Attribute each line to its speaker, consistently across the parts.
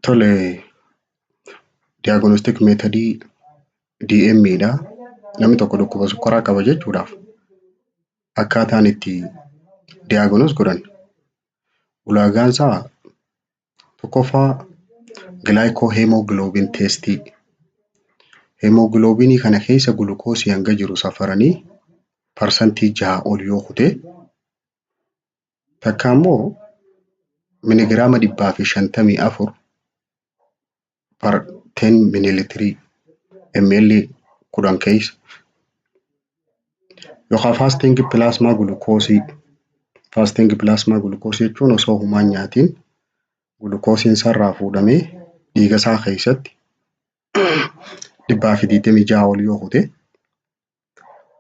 Speaker 1: Tole, diagnostic methodii DM dha. Namni tokko dhukkuba sukkaraa qaba jechuudhaaf akkaataan itti diagnose godhan ulaagaan isaa tokkoffaa glycohemoglobin testii. Hemoglobinii kana keessa gulukoosii hanga jiru safaranii 6% ol yoo kute, takka immoo miligiraama 154 per 10 mililitirii, ml 10 keessa, yookaan fasting plasma gulukoosii. Fasting plasma gulukoosii jechuun osoo homaa hin nyaatiin gulukoosiin isarraa fuudhamee dhiiga isaa keessatti 126 ol yoo kute,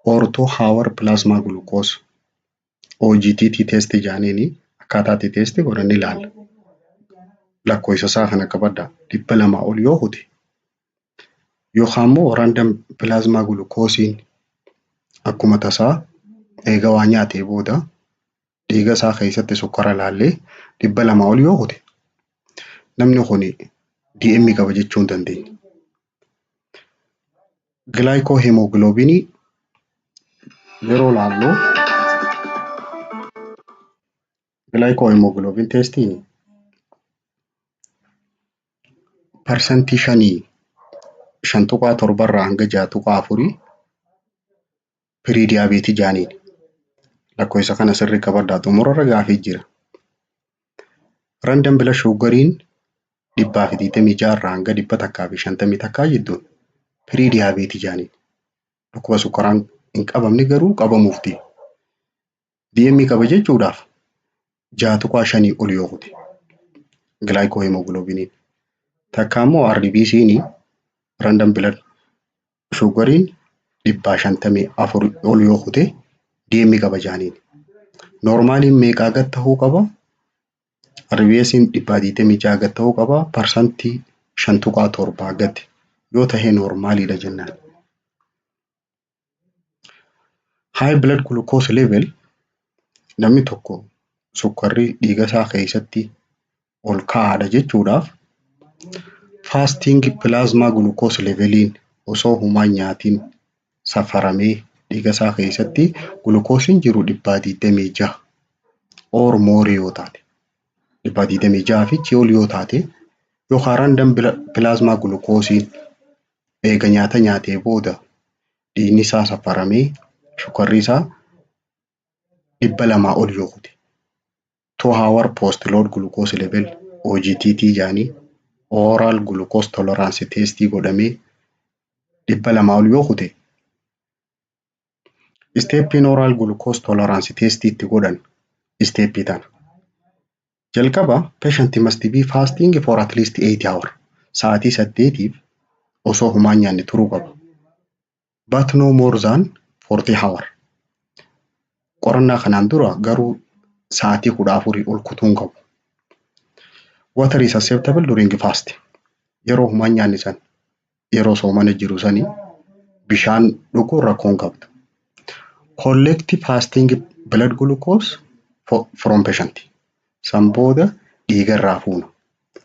Speaker 1: or 2 hour plasma glucose OGTT test jedhaniini akkaataa itti test godhan ni ilaalla. Lakkoofsa isaa kana qabadhaa, 200 ol yoo kute, yookaan immoo random plasma gulukoosiin akkuma tasaa eega waa nyaatee booda dhiiga isaa keessatti sukkara ilaallee 200 ol yoo kute, namni kun DM qaba jechuu hin dandeenya. Glycohemoglobinii yeroo laallu, glycohemoglobin testiin 5%, 5.7rraa hanga 6.4 prediabetes jaaniin. Lakkoofsa kana sirrii qabadhaa, xumurarra gaafii jira. Random blood sugariin 126rraa hanga 151 jidduun prediabetes jaaniin. Dhukkuba sukkaraan hin qabamne garuu qabamuuf deema. DM qaba jechuudhaaf 6.5 ol yoo kute glycohemoglobiniin. Takka immoo RBC'n random blood sugariin 154 ol yoo kute DM qaba jaaniin. Normaliin meeqaa gad ta'uu qaba? RBS'n 126 gad ta'uu qaba. 5.7% gad yoo ta'e normaliidha jennaan. High blood glucose level, namni tokko sukkarri dhiiga isaa keessatti ol ka'aadha jechuudhaaf fasting plasma glucose leveliin osoo homaa hin nyaatiin safaramee dhiiga isaa keessatti gulukoosiin jiru 126 or more yoo taate, 126 fi achii ol yoo taate, yookaan random plasma gulukoosiin eega nyaata nyaatee booda dhiigni isaa safaramee sukkarri isaa 200 ol yoo kute, 2 hour post load glucose level OGTT jedhanii, oral glucose tolerance testii godhamee 200 ol yoo kute. Steppiin oral glucose tolerance testii itti godhan steppii tana. Jalqaba, patient must be fasting for at least 8 hour. Sa'aatii 8f osoo homaa hin nyaanne turuu qaba. But no more than 40 hour. Qorannaa kanaan dura garuu sa'aatii 14 ol kutuu hin qabu. Water is acceptable during fast. Yeroo homaa hin nyaanne san, yeroo soomana jiru sani bishaan dhuguun rakkoo hin qabdu. Collect fasting blood glucose from patient. San booda dhiiga irraa fuuna.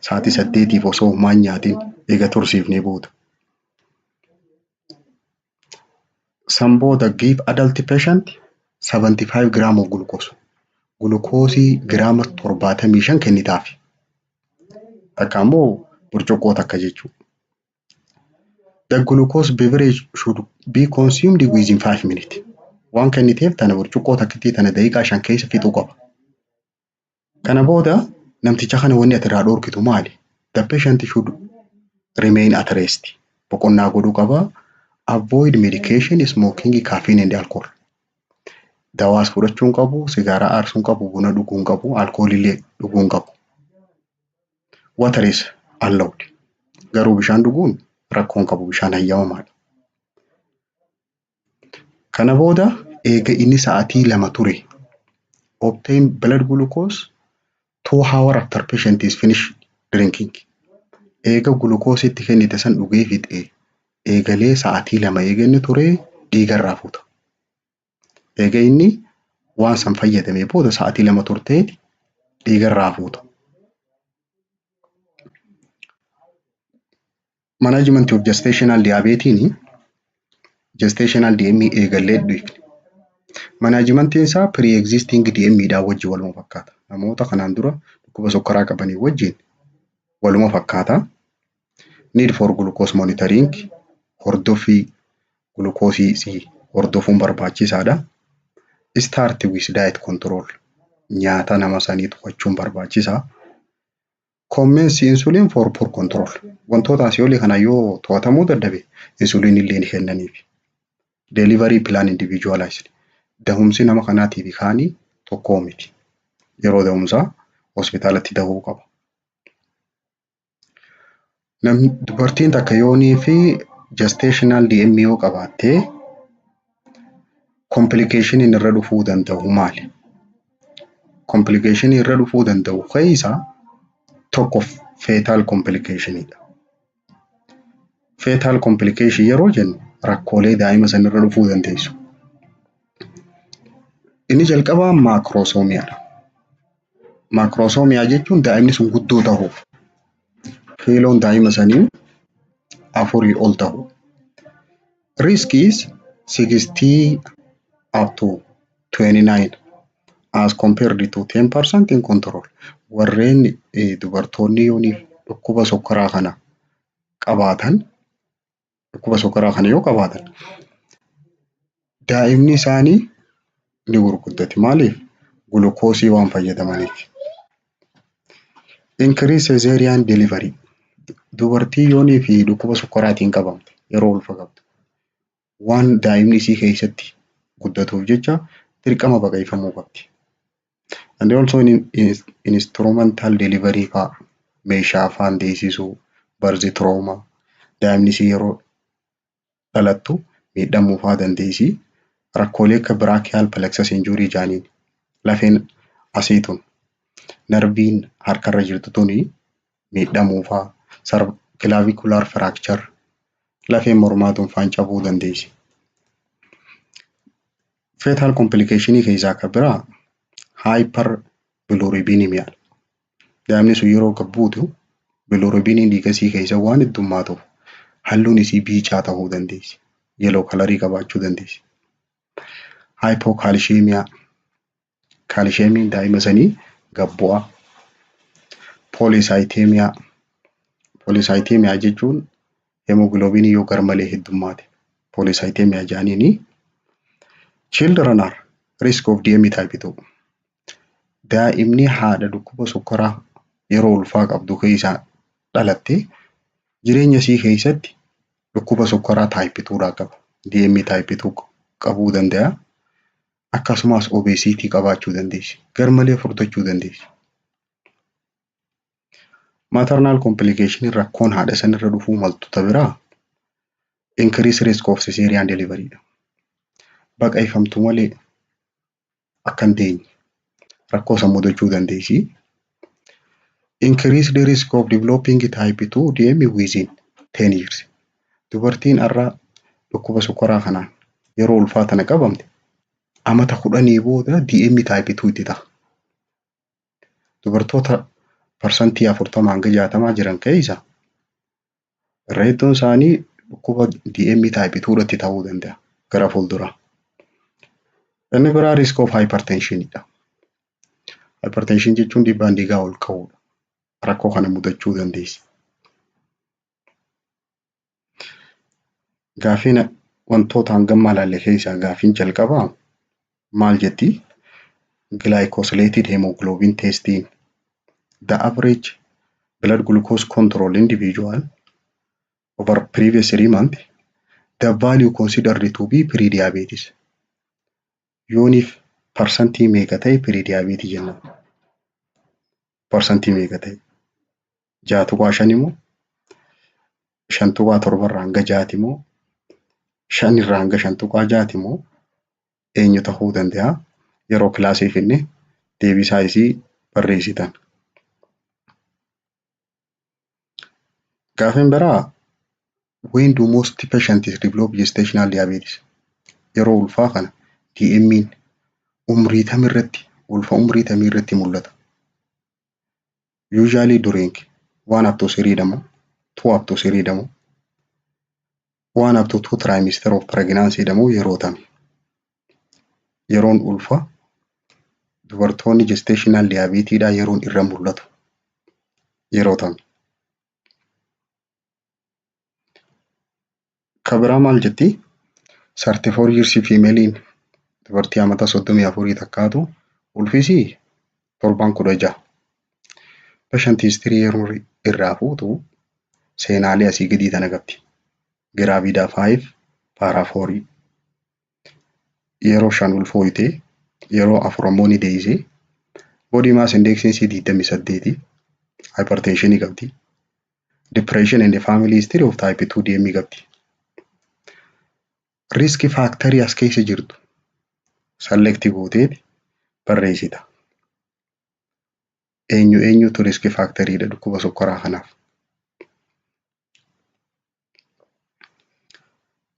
Speaker 1: Sa'aatii 8f osoo homaa hin nyaatiin eega tursiifnee booda. San booda give adult patient 75 gram of glucose. Gulukoosii giraama 75 kennitaaf. Takka immoo burcuqqoo takka jechuudha. The glucose beverage should be consumed within 5 minutes. Waan kenniteef tana, burcuqqoo takkittii tana, daqiiqaa 5 keessa fixuu qaba. Kana booda namticha kana wanni ati irraa dhoorkitu maali? The patient should remain at rest. Boqonnaa godhuu qaba. Avoid medication, smoking, caffeine and alcohol. Dawaas fudhachuu hin qabu, sigaaraa aarsuu hin qabu, buna dhuguu hin qabu, alkoolillee dhuguu hin qabu. Water is allowed. Garuu bishaan dhuguun rakkoo hin qabu, bishaan hayyamamaadha. Kana booda eega inni sa'aatii 2 ture, obtain blood glucose 2 hour after patient is finished drinking. Eega gulukoositti kennite san dhugee fixee eegalee sa'aatii 2 eega inni ture dhiiga irraa fuuta. Eega inni waan san fayyadamee booda sa'aatii 2 turtee dhiiga irraa fuuta. Management of gestational diabetes, gestational DM eegallee dhiifne. Managementiin isaa pre-existing DM dhaan wajjin waluma fakkaata. Namoota kanaan dura dhukkuba sukkaraa qabanii wajjin waluma fakkaata. Need for glucose monitoring, hordoffii gulukoosii hordofuun barbaachisaadha. Start with diet control, nyaata nama sanii to'achuun barbaachisaa. Commence insulin for poor control. Wantoota asii olii kana yoo to'atamuu dadhabe, insulin illee ni kennaniif. Delivery plan individualized. Dahumsi nama kanaatii fi kaanii tokkoo miti. Yeroo dahumsaa hospitaalatti dahuu qaba. Namni dubartiin takka yoonii fi gestational DM yoo qabaatte, complication irra dhufuu danda'u maali? Complication irra dhufuu danda'u keessaa tokko fetal complicationidha. Fetal complication yeroo jennu, rakkoolee daa'ima sanirra dhufuu dandeessu. Inni jalqabaa macrosomiadha. Macrosomia jechuun daa'imni sun guddoo ta'uu, kiiloon daa'ima sanii 4 ol ta'u. Risk is 60 up to 29 as compared to 10% in control. Warreen dubartoonni yooniif dhukkuba sukkaraa kana qabaatan, dhukkuba sukkaraa kana yoo qabaatan, daa'imni isaanii ni gurguddati. Maaliif? Gulukoosii waan fayyadamaniif. Increase cesarean delivery. Dubartii yoonii fi dhukkuba sukkaraatiin qabamte, yeroo ulfa qabdu waan daa'imni isii keessatti guddatuuf jecha dirqama baqaqfamuu qabdi. And also in instrumental delivery fa'a, meeshaa afaan deessisuu, birth trauma, daa'imni isii yeroo dhalattu miidhamuu fa'aa dandeessi. Rakkoolee akka brachial plexus injury jaaniin, lafeen asii tun, narviin harkarra jirtu tuni miidhamuu fa'aa, clavicular fracture, lafeen mormaa tun faan cabuu dandeessi. Fetal complication keessaa akka biraa hyperbilirubinemia. Daa'imni sun yeroo gad buutu bilirubiniin dhiiga isii keessa waan heddummaatuuf halluun isii biicaa ta'uu dandeessi. Yellow colorii qabaachuu dandeessi. Hypocalcemia, kaalsheemiin daa'ima sanii gad bu'a. Polycythemia. Polycythemia jechuun hemoglobinii yoo garmalee heddummaate polycythemia jedhaniini. Children are risk of DM type 2. Daa'imni haadha dhukkuba sukkaraa yeroo ulfaa qabdu keessaa dhalatte, jireenya isii keessatti dhukkuba sukkaraa type 2 qaba. DM type 2 qabuu danda'a. Akkasumas obesity qabaachuu dandeessi. Garmalee furdachuu dandeessi. Maternal complication, rakkoon haadha sanirra dhufuu maltu ta biraa, increase risk of cesarean delivery dha. Baqaqfamtu malee akka hin deenye rakkoo san mudachuu dandeessi. Increased risk of developing type 2 DM within 10 years. Dubartiin har'a dhukkuba sukkaraa kanaan yeroo ulfaa tana qabamte, amata 10 booda DM type 2 itti ta'a. Dubartoota 40% hanga 60 jiran keessa irra hedduun isaanii dhukkuba DM type 2 irratti ta'uu danda'a gara fuulduraa. Inni biraa risk of hypertension dha. Hypertension jechuun dhiibbaan dhiigaa ol ka'uudha. Rakkoo kana mudachuu dandeessi. Gaaffiin wantoota hangammaa ilaalle keessaa gaaffiin jalqabaa maal jetti? Glycosylated hemoglobin testing, the average blood glucose control individual over previous 3 months, the value considered to be pre-diabetes. Yooniif parsantii meeqa ta'e pre-diabetes jenna? Parsantii meeqa ta'e? 6.5 moo, 5.7 irraa hanga 6ti moo, 5 irraa hanga 5.6ti moo, eenyu ta'uu danda'a? Yeroo kilaasii finne deebisaa isii barreessitan. Gaaffiin biraa, when do most patients develop gestational diabetes? Yeroo ulfaa kana DM'n umrii kamirratti, ulfa umrii kamii irratti mul'ata? Usually during 1 up to 3 dha moo, 2 up to 3 dha moo, One up to two trimester of pregnancy jedhamu yeroo tami. Yeroon ulfa dubartoonni gestational diabetesiidhaa yeroon irra mul'atu yeroo tami. Ka biraa maal jetti? 34 years female'n dubartii amata 34 takkaatu ulfisii torban 16. Patient history yeroo irraa fuutu seenaalee asii gadii tana qabdi. Gravida 5 para 4 yeroo 5 ulfooyte, yeroo 4 ammoo ni deeyse. Body mass index isii 28, hypertension qabdi. Depression and family history of type 2 DM qabdi. Risk factorii as keessa jirtu select gooteeti barreessita. Eenyu eenyutu risk factoriidha dhukkuba sukkaraa kanaaf?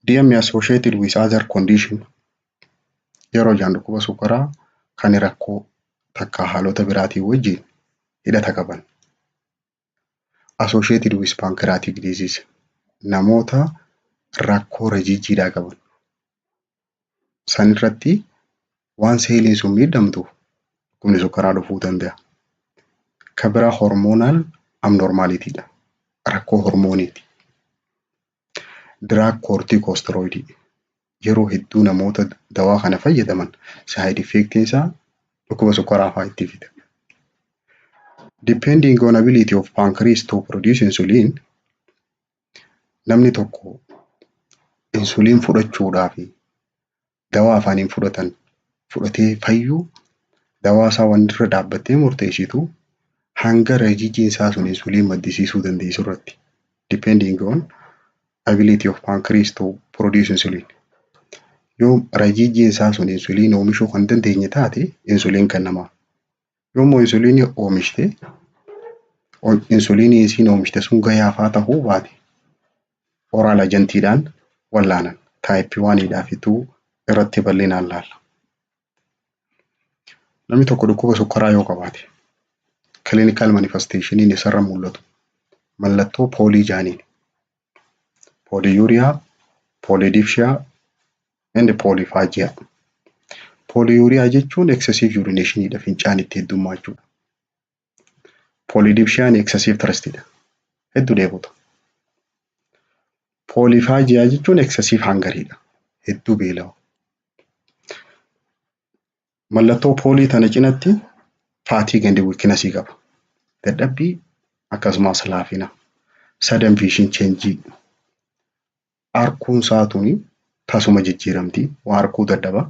Speaker 1: DM associated with other condition yeroo jaan dhukkuba sukkaraa kan rakkoo takka haalota biraatiin wajjin hidhata qaban. Associated with pancreatic disease namoota rakkoo rajiijiidhaa qaban. San irratti waan seeliin sun miidhamtuuf dhukkubni sukkaraa dhufuu danda'a. Ka biraa hormonal abnormalityidha. Rakkoo hormooniiti. Drug corticosteroid yeroo hedduu namoota dawaa kana fayyadaman side effectiin isaa dhukkuba sukkaraa fa'aa itti fida. Depending on ability of pancreas to produce insulin, namni tokko insuliin fudhachuudhaaf dawaa afaaniin fudhatan fudhatee fayyuu dawaa isaa wanti irra dhaabbattee murteessitu hanga rajiijiin isaa sun insuliin maddisiisuu dandeessu irratti. Depending on ability of pancreas to produce insulin. Yoo rajiijiin isaa sun insuliin oomishuu kan dandeenye taate insuliin kennamaaf. Yoommoo insuliinii oomishte, insuliinii isiin oomishte sun gayaafaa tahuu baate oral agentiidhaan wallaanan type 1 fi 2 irratti bal'inaan laalla. Namni tokko dhukkuba sukkaraa yoo qabaate clinical manifestationiin isarra mul'atu mallattoo poly jaaniin. Polyuria, polydipsia and polyphagia. Polyuria jechuun excessive urination dha, fincaan itti heddummaachuu. Polydipsiaan excessive thirst dha. Hedduu dheebota. Polyphagia jechuun excessive hunger dha. Hedduu beela'a. Mallattoo poly tana cinatti fatigue and weakness qaba. Dadhabbii akkasumas laafina. Sudden vision change. Arguun isaa tuni tasuma jijjiiramti. Waa arguu dadhaba.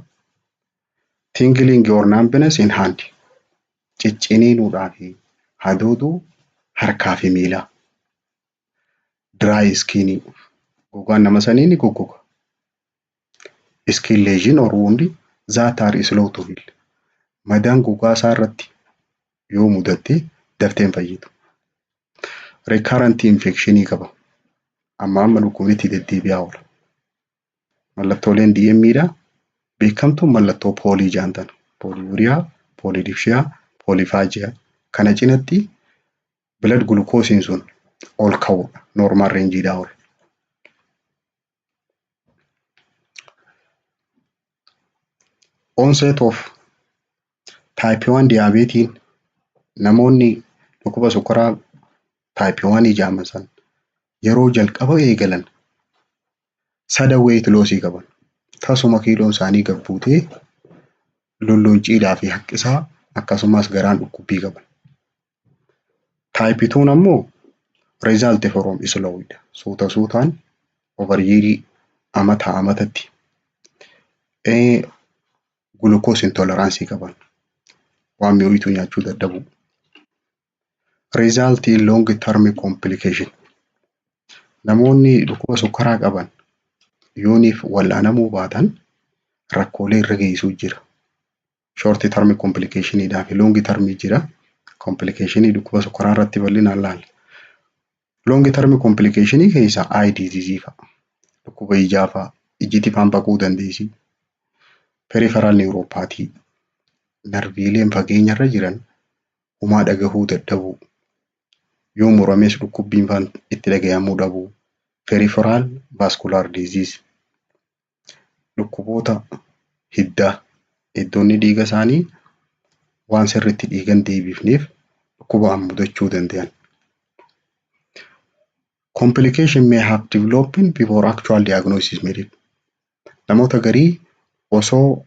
Speaker 1: Tingling or numbness in hand. Cicciniinuudhaa fi hadooduu harkaa fi miilaa. Dry skin. Gogaan nama sanii ni goggoga. Skin lesion or wound that are slow to heal. Madaan gogaa isaa irratti yoo mudatte daftee hin fayyitu. Recurrent infection qaba. Amma amma dhukkubni itti deddeebi'aa oola. Mallattooleen DM dha. Beekamtuun mallattoo poly jaan tana. Polyuria, polydipsia, polyphagia. Kana cinatti blood glucose sun ol ka'uudha. Normal range dhaa ol. Onset of type 1 diabetes namoonni dhukkuba sukkaraa type 1 ijaaman san yeroo jalqaba eegalan sudden weight loss qaban. Tasuma kiiloon isaanii gad buutee lollonciidhaa fi haqqisaa akkasumas garaan dhukkubbii qaban. Type 2 ammoo result from slow dha. Suuta suutaan over year amata amatatti glucose intolerance qaban. Waan mi'ooytuu nyaachuu dadhabuu. Result in long term complication. Namoonni dhukkuba sukkaraa qaban yooniif wal'aanamuu baatan rakkoolee irra geessisuu jira. Short term complicationidhaa fi long term jira. Complicationii dhukkuba sukkaraa irratti bal'inaan laalla. Long term complicationii keessaa eye disease fa'a. Dhukkuba ijaa fa'a. Ijji faan baquu dandeessi. Peripheral neuropathy. Narviileen fageenyarra jiran homaa dhagahuu dadhabuu. Yoo murames dhukkubbiin faan itti dhagayamuu dhabuu. Peripheral vascular disease, dhukkuboota hiddaa, hiddoonni dhiiga isaanii waan sirriitti dhiiga hin deebifneef dhukkubaan mudachuu danda'an. Complication may have developed before actual diagnosis made. Namoota garii osoo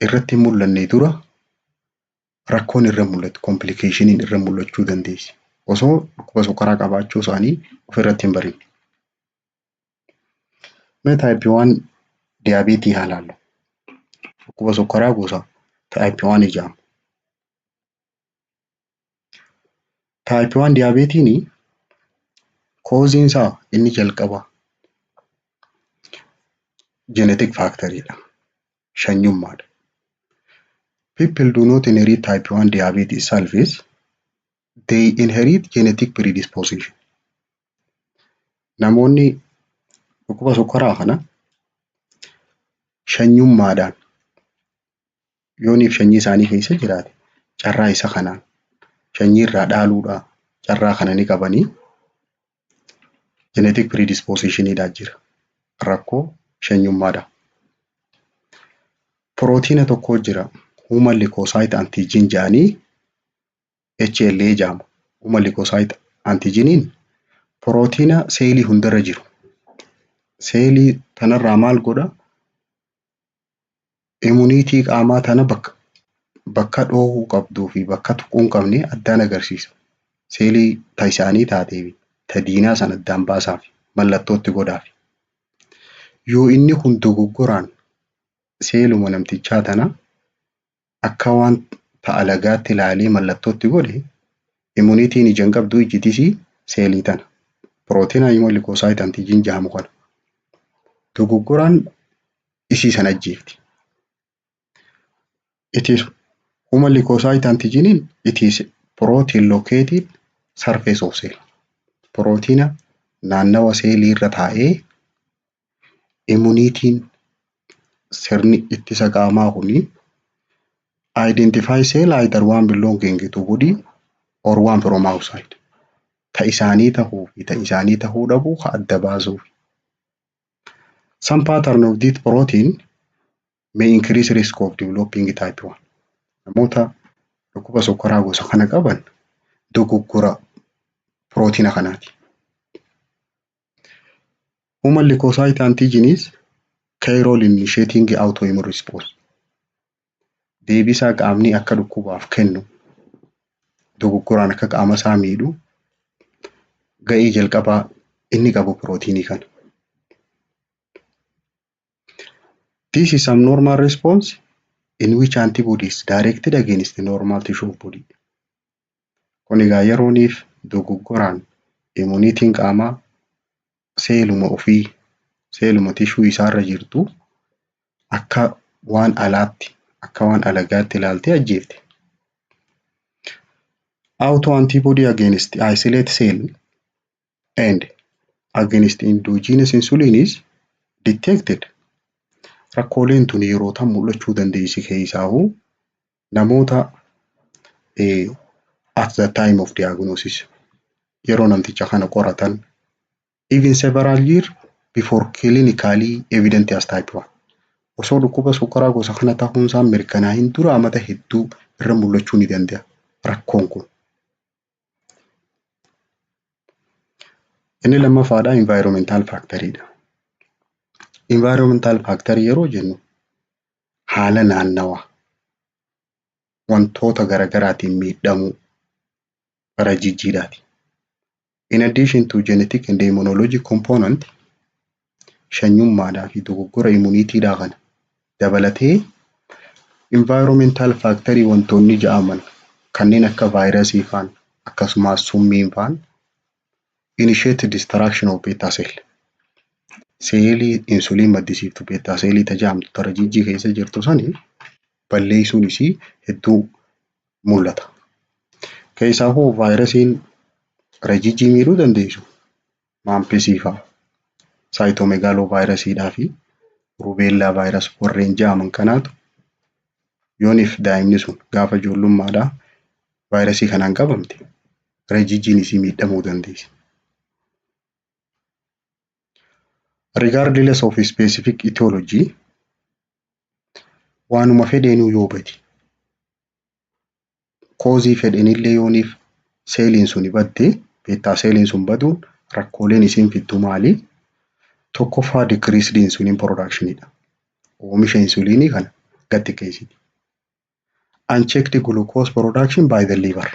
Speaker 1: irratti hin mul'anne dura rakkoon irra mul'atu, complicationiin irra mul'achuu dandeessi. Osoo dhukkuba sukkaraa qabaachuu isaanii ofirratti hin barin. Mee type 1 diabetes haa ilaallu. Dhukkuba sukkaraa gosa type 1 jedhama. Type 1 diabetesiin causeiin isaa inni jalqaba genetic factoridha. Shanyummaadha. People do not inherit type 1 diabetes itself, they inherit genetic predisposition. Namoonni dhukkuba sukkaraa kana shanyummaadhaan yooniif sanyii isaanii keessa jiraate carraa isa kanaan sanyii irraa dhaaluudhaan carraa kana ni qabanii, genetic predispositionidha jira. Rakkoo shanyummaadha. Pirootiina tokko jira, human leukocyte antigen jedhanii, HLA jedhama. Human leukocyte antigeniin pirootiina seelii hundarra jiru. Seelii tanarraa maal godha? Immunity qaamaa tana bakka dhoowwuu qabduu fi bakka tuquu hin qabne addaan agarsiisa. Seelii ta isaanii taatee fi ta diinaa sana addaan baasaaf mallattoo itti godhaaf. Yoo inni kun dogoggoraan seeluma namtichaa tana akka waan ta alagaatti ilaalee mallattoo itti godhe, immunityn ija hin qabdu, ijjitisii seelii tana. Pirootiina human leukocyte antigen jedhamu kana. Dogoggoraan isii sana ajjeefti. It is human leukocyte antigeniin, it is protein located surface of cell. Pirootiina naannawa seelii irra taa'ee immunityn, sirni ittisa qaamaa kuni, identify cell either one belonging to body or one from outside. Ta isaanii tahuu fi ta isaanii tahuu dhabuu ka adda baasuuf. Some pattern of this protein may increase risk of developing type 1. Namoota dhukkuba sukkaraa gosa kana qaban dogoggora pirootiina kanaati. Human leukocyte antigen is key role in initiating autoimmune response. Deebisaa qaamni akka dhukkubaaf kennu, dogoggoraan akka qaama isaa miidhu ga'ee jalqabaa inni qabu pirootiinii kana. This is abnormal response in which antibodies directed against the normal tissue of body. Kun egaa yerooniif dogoggoraan immunityn qaamaa seeluma ofii, seeluma tissue isaarra jirtu akka waan alaatti, akka waan alagaatti ilaaltee ajjeefte. Auto antibody against islet cell and against endogenous insulin is detected. Rakkooleen tun yeroo tam mul'achuu dandeessi? Keessaahuu namoota at the time of diagnosis, yeroo namticha kana qoratan, even several year before clinically evident as type 1. Osoo dhukkuba sukkaraa gosa kana ta'uun isaa mirkanaa'in dura amata hedduu irra mul'achuu ni danda'a rakkoon kun. Inni lammaffaadha environmental factoridha. Environmental factor yeroo jennu haala naannawaa wantoota garaagaraatiin miidhamuu bara jijjiiraati. In addition to genetic and immunologic component, shanyummaadhaa fi dogoggora immunitydhaa kana dabalatee, environmental factorii wantoonni ja'aman kanneen akka vaayirasii faan akkasumas summiin faan initiate destruction of beta cell. Seelii insuliin maddisiiftu, beta seelii tajaajamtu tara jijjii keessa jirtu sani balleessuun isii hedduu mul'ata. Keessaafuu vaayirasiin rajijjii miidhuu dandeessu mumpsii fa'a, cytomegalovirusiidhaa fi rubella virus warreen jedhaman kanaatu yooniif daa'imni sun gaafa ijoollummaadhaa vaayirasii kanaan qabamte rajijjiin isii miidhamuu dandeessi. Regardless of specific etiology, waanuma fedheenuu yoo bade, cause fedhenillee yooniif seeliin suni badde, beta seeliin sun baduun rakkooleen isiin fiddu maali? Tokkoffaa, decreased insulin productionidha. Oomisha insuliinii kana gad xiqqeessiti. Unchecked glucose production by the liver.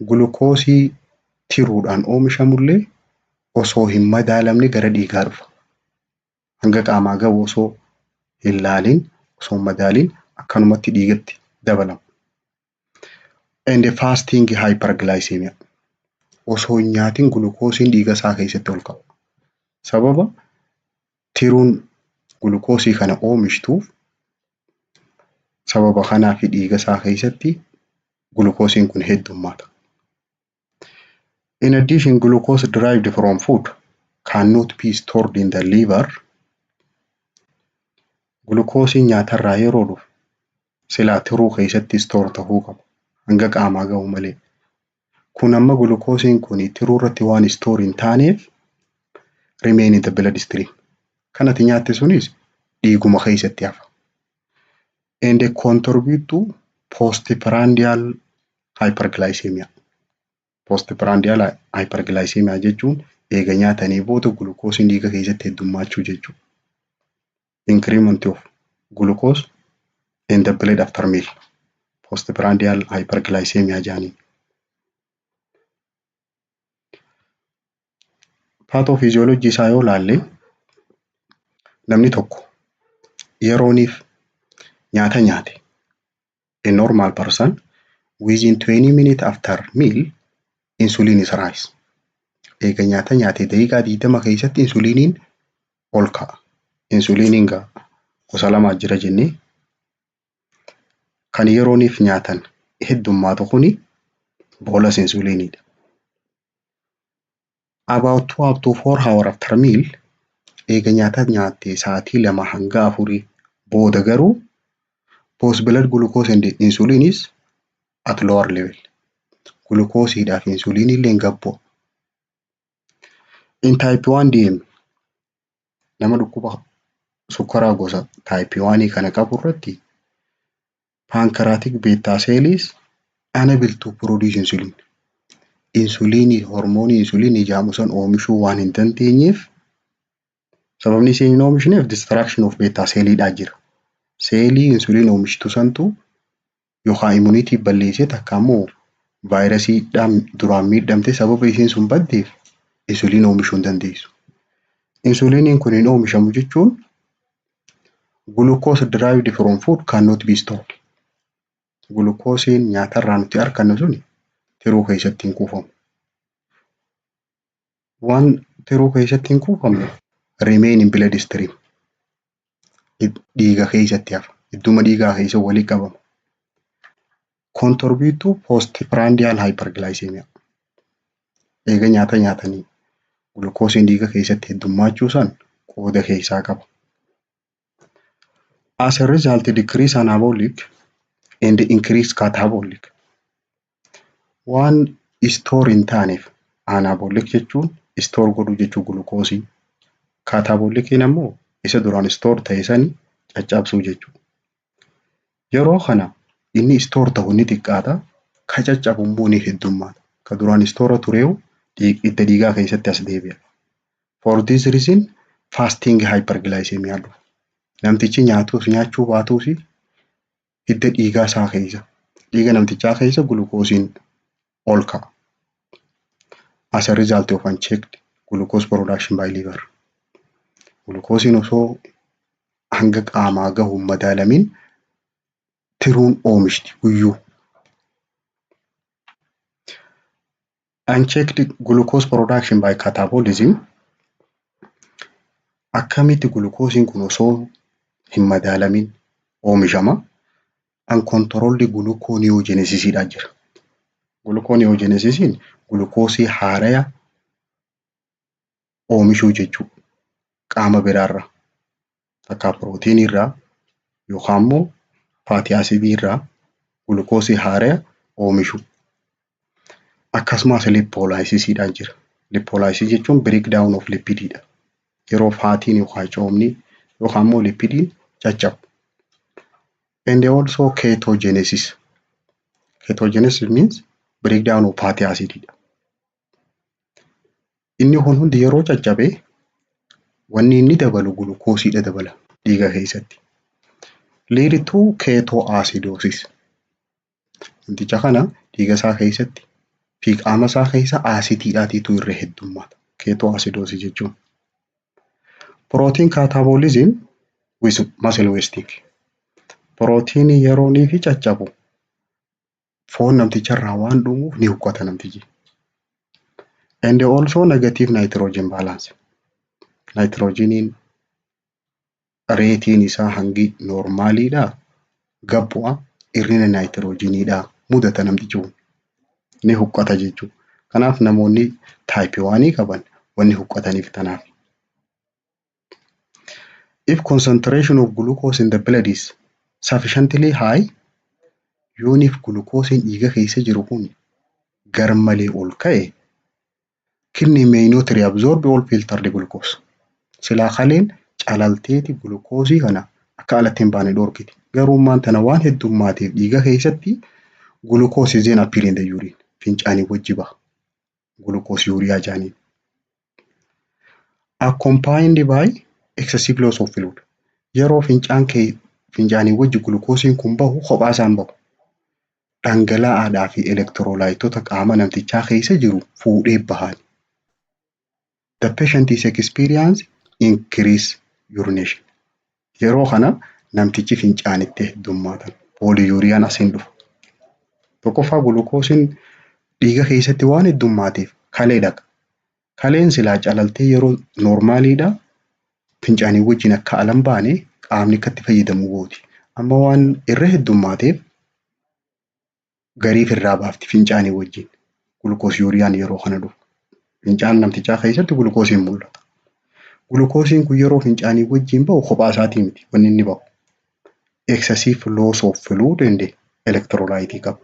Speaker 1: Gulukoosii tiruudhaan oomishamullee osoo hin madaalamne gara dhiigaa dhufa. Hanga qaamaa gahu osoo hin laalin, osoo hin madaalin akkanumatti dhiigatti dabalama. And fasting hyperglycemia. Osoo hin nyaatin gulukoosiin dhiiga isaa keessatti ol ka'a. Sababa tiruun gulukoosii kana oomishtuuf, sababa kanaaf dhiiga isaa keessatti gulukoosiin kun heddummaata. In addition, glucose derived from food cannot be stored in the liver. Gulukoosiin nyaatarraa yeroo dhufu silaa tiruu keessatti store ta'uu qaba. Hanga qaamaa gahu malee. Kun amma gulukoosiin kun tiruu irratti waan store hin taaneef remain in the blood stream. Kan ati nyaatte sunis dhiiguma keessatti hafa. And contribute to postprandial hyperglycemia. Postprandial hyperglycemia jechuun eega nyaatanii booda gulukoosiin dhiiga keessatti heddummaachuu jechuudha. Increment of glucose in the blood after meal. Postprandial hyperglycemia jedhaniin. Pathophysiology isaa yoo laalle, namni tokko yerooniif nyaata nyaate, a normal person, within 20 minutes after meal insulin is rise. Eega nyaata nyaate daqiiqaa 20 keessatti insuliiniin ol ka'a. Insuliiniin gaa gosa lamaa jira jennee, kan yerooniif nyaatan heddummaatu kuni bolus insuliiniidha. About 2 up to 4 hour after meal, eega nyaata nyaatte sa'aatii 2 hanga 4 booda garuu, both blood glucose and insulin is at lower level. Gulukoosiidhaa fi insuliinii illee gad bu'a. In type 1 DM, nama dhukkuba sukkaraa gosa type 1 kana qabu irratti, pancreatic beta cell is unable to produce insulin. Insuliinii, hormoonii insuliinii jedhamu san oomishuu waan hin dandeenyeef, sababni isiin hin oomishneef destruction of beta celliidhaa jira. Seelii insuliin oomishtu santu yookaan immunity balleessee, takka immoo vaayirasiidhaan duraan miidhamte, sababa isiin sun baddeef insuliin oomishuu hin dandeessu. Insuliiniin kun hin oomishamu jechuun glucose derived from food cannot be stored. Gulukoosiin nyaatarraa nuti argannu suni tiruu keessatti hin kuufamu. Waan tiruu keessatti hin kuufamne remain in blood stream. Dhiiga keessatti hafa. Idduma dhiigaa keessa walii qabama. Contribute to postprandial hyperglycemia. Eega nyaata nyaatanii gulukoosiin dhiiga keessatti heddummaachuu san qooda keessaa qaba. As a result, decrease anabolic and increase catabolic. Waan store hin taaneef, anabolic jechuun store godhuu jechuu gulukoosii. Cataboliciin ammoo isa duraan store ta'e sani caccabsuu jechuudha. Yeroo kana inni store ta'u ni xiqqaata. Ka caccabu immoo ni heddummaata. Ka duraan store tureewu hidda dhiigaa keessatti as deebi'a. For this reason fasting hyperglycemia dhufa. Namtichi nyaatus nyaachuu baatus hidda dhiigaa isaa keessa, dhiiga namtichaa keessa gulukoosiin ol ka'a. As a result of unchecked glucose production by liver. Gulukoosiin osoo hanga qaamaa gahu hin madaalamin tiruun oomishti guyyuu. Unchecked glucose production by catabolism, akkamitti gulukoosiin kun osoo hin madaalamin oomishama? Uncontrolled gluconeogenesisiidha jira. Gluconeogenesisiin gulukoosii haaraya oomishuu jechuudha. Qaama biraarraa, takkaa pirootiinii irraa yookaan immoo fatty acidii irraa gulukoosii haaraya oomishuu. Akkasumas lipolisiidhaan jira. Lipolysis jechuun break down of lipidiidha. Yeroo fatiin yookaan coomni yookaan immoo lipidiin caccabu. And also ketogenesis. Ketogenesis means breakdown of fatty acid. Inni kun hundi yeroo caccabe wanni inni dabalu gulukoosiidha dabala dhiiga keessatti. Lead to ketoacidosis. Namticha kana dhiiga isaa keessatti fi qaama isaa keessa acidiidhaatiitu irra heddummaata. Ketoacidosis jechuun. Protein catabolism with muscle wasting. Pirootiinii yeroo inni fi caccabu foon namticharraa waan dhumuuf ni huqqata namtichi. And also negative nitrogen balance. Nitrogeniin rateiin isaa hangi normaliidhaa gad bu'a, hir'ina nitrogeniidhaa mudata namtichi kun. Ni huqqata jechuudha. Kanaaf namoonni type 1 qaban wanni huqqataniif kanaaf. If concentration of glucose in the blood is sufficiently high, yooniif gulukoosiin dhiiga keessa jiru kun garmalee ol ka'e, kidney may not reabsorb all filtered glucose. Silaa kaleen calalteeti gulukoosii kana akka alatti hin baane dhorkiti. Garuu ammaan tana waan heddummateef dhiiga keessatti glucose is then appear in the urine. Fincaanii wajji baha. Glucosuria jedhaniin. Accompanied by excessive loss of fluid. Yeroo fincaan kee fincaanii wajji gulukoosiin kun bahu kophaa isaan bahu. Dhangala'aadhaa fi electrolyteoota qaama namtichaa keessa jiru fuudhee bahan. The patient is experience increase urination. Yeroo kana namtichi fincaanitti heddummaatan. Polyuriaan asiin dhufa. Tokkoffaa, gulukoosiin dhiiga keessatti waan heddummateef kalee dhaqa. Kaleen silaa calaltee yeroo normaliidha fincaanii wajjin akka ala hin baane qaamni akka itti fayyadamu gooti. Amma waan irra heddummateef gariif irraa baafti fincaanii wajjin. Glucosuriaan yeroo kana dhufu. Fincaan namtichaa keessatti gulukoosiin mul'ata. Gulukoosiin kun yeroo fincaanii wajjin bahu kophaa isaatii miti wanni inni bahu. Excessive loss of fluid and electrolyte qaba.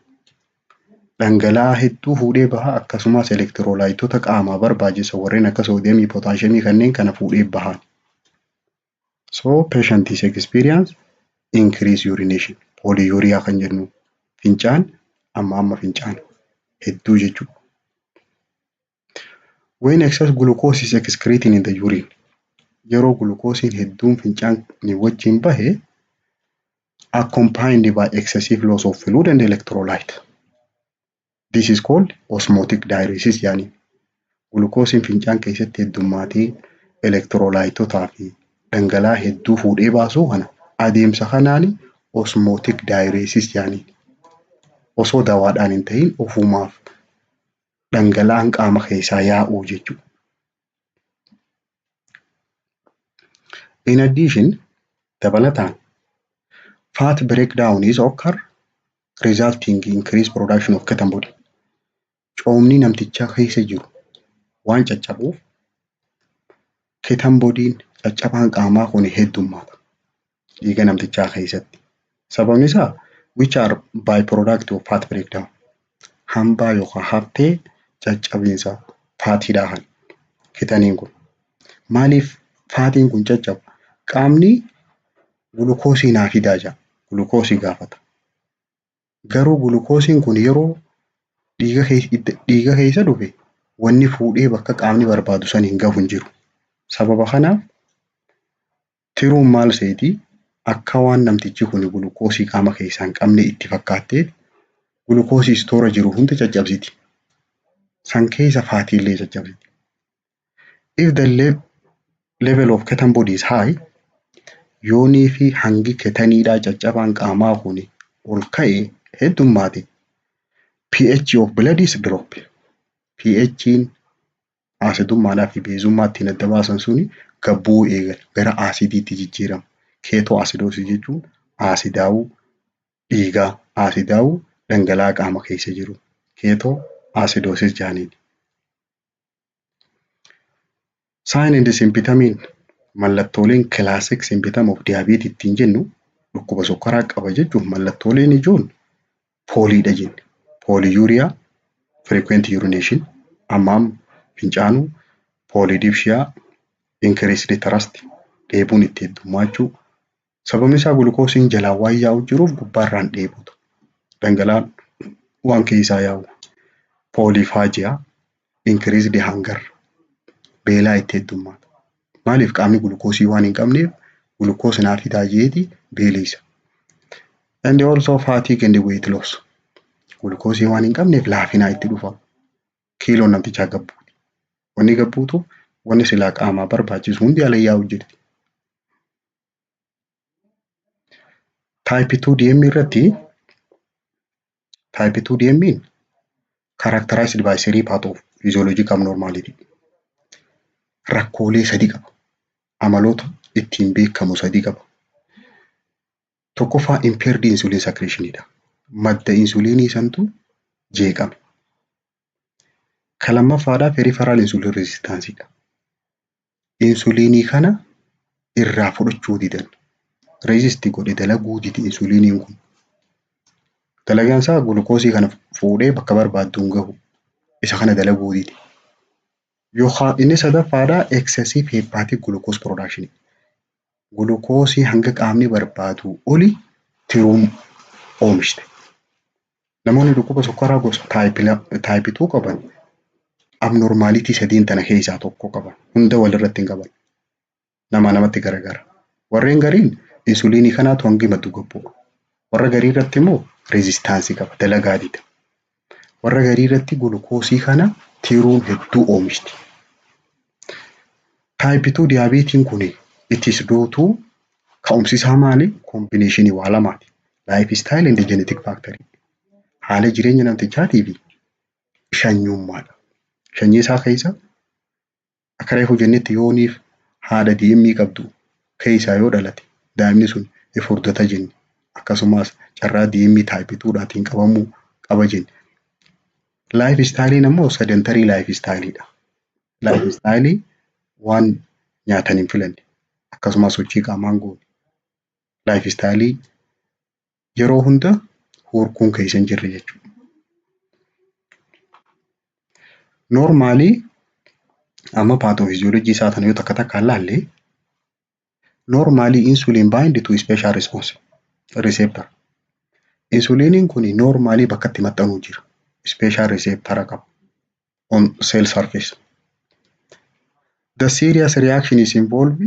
Speaker 1: Dhangala'aa hedduu fuudhee baha, akkasumas electrolyteoota qaamaa barbaachisan warreen akka soodiyeemii, pootaasheemii kanneen kana fuudhee baha. So patient is experience increase urination. Polyuria kan jennu fincaan amma amma fincaan hedduu jechuudha. When excess glucose is excreted in the urine, yeroo gulukoosiin hedduun fincaan wajjin bahe, accompanied by excessive loss of fluid and electrolyte. This is called osmotic diuresis jedhanii. Gulukoosiin fincaan keessatti heddummaatee electrolyteotaa fi dhangala'aa hedduu fuudhee baasuu kana adeemsa kanaan osmotic diuresis jedhanii. Osoo dawaadhaan hin ta'in ofumaaf dhangala'aan qaama keessaa yaa'uu jechuudha. In addition, dabalataan, fat breakdown is occur resulting in increased production of ketone body. Coomni namtichaa keessa jiru waan caccabuuf ketone bodyin caccabaan qaamaa kun heddummaata dhiiga namtichaa keessatti. Sababni isaa which are byproduct of fat breakdown. Hambaa yookaan haftee caccabiinsa fatiidhaa kan ketoneiin kun. Maaliif fatiin kun caccaba? Qaamni gulukoosii naa fidaa jedha. Gulukoosii gaafata. Garuu gulukoosiin kun yeroo dhiiga keessa dhufe wanni fuudhee bakka qaamni barbaadu san hin gahu hin jiru. Sababa kanaaf tiruun maal seetii, akka waan namtichi kun gulukoosii qaama keessaa hin qabne itti fakkaattee gulukoosii store jiru hunda caccabsiti. San keessa fatiillee caccabsiti. If the level of ketone body is high, yoonii fi hangi ketoneiidhaa caccabaan qaamaa kun ol ka'e heddummaate, pH of blood is drop. pH'n asidummaadhaa fi beezummaa ittiin adda baasan suni gad bu'uu eegala, gara acidiitti jijjiirama. Ketoacidosis jechuun asidaa'uu dhiigaa, asidaa'uu dhangala'aa qaama keessa jiru. Ketoacidosis jedhaniin. Sign and symptomiin, mallattooleen classic symptom of diabetes ittiin jennu, dhukkuba sukkaraa qaba jechuun mallattooleen ijoon polydha jenne. Polyuria, frequent urination, amma amma fincaanuu, polydipsia, Increased thirst, dheebuun itti heddummaachuu. Sababni isaa gulukoosiin jalaa waan yaa'u jiruuf gubbaarraan dheebota. Dhangala'aan waan keessaa yaa'u. Polyphagia, increased hunger, beelaa itti heddummaata. Maaliif? Qaamni gulukoosii waan hin qabneef gulukoos naa fidaa jeeti beelisa. And also fatigue and weight loss. Gulukoosii waan hin qabneef laafinaa itti dhufa. Kiiloon namtichaa gabbuuti. Wanni gabbuutu wanni silaa qaamaa barbaachisu hundi ala yaa'u jirti. Type 2 DM irratti, type 2 DM characterized by three part of physiologic abnormality. Rakkoolee sadi qaba. Amaloota ittiin beekamu sadi qaba. Tokkoffaa, impaired insulin secretion dha. Madda insuliinii santu jeeqame. Ka lammaffaadhaa peripheral insulin resistance dha. Insuliinii kana irraa fudhachuu didan. Resist godhe, dalaguu dide insuliiniin kun. Dalagaan isaa gulukoosii kana fuudhee bakka barbaadduun gahu. Isa kana dalaguu dide. Yookaan inni sadaffaadhaa excessive hepatic glucose production. Gulukoosii hanga qaamni barbaadu oli tiruun oomishte. Namoonni dhukkuba sukkaraa gosa type 2 qaban abnormality sadiin tana keessaa tokko qaban. Hunda walirratti hin qaban. Namaa namatti garagara. Warreen gariin insuliinii kanaatu hangi maddu gad bu'a. Warra garii irratti immoo resistance qaba, dalagaa dida. Warra garii irratti gulukoosii kana tiruun hedduu oomishti. Type 2 diabetesiin kun it is due to, ka'umsi isaa maali? Combination waa lamaati. Lifestyle and genetic factor. Haala jireenya namtichaatii fi shanyummaadha. Sanyii isaa keessa akka reefu jennetti yooniif haadha DM qabdu keessaa yoo dhalate daa'imni sun furdata jenne. Akkasumas carraa DM type 2dhaatiin qabamuu qaba jenne. Lifestyleiin ammoo sedentary lifestyleiidha. Lifestyle waan nyaatan hin filanne, akkasumas sochii qaamaa hin goone. Lifestyle yeroo hunda hurkuun keessa hin jirre jechuudha. Normally amma pathophysiology isaa kana yoo takka takkaan laalle, normally insulin bind to special response receptor. Insuliiniin kun normally bakka itti maxxanuu jira. Special receptor qaba. On cell surface. The serious reaction is involved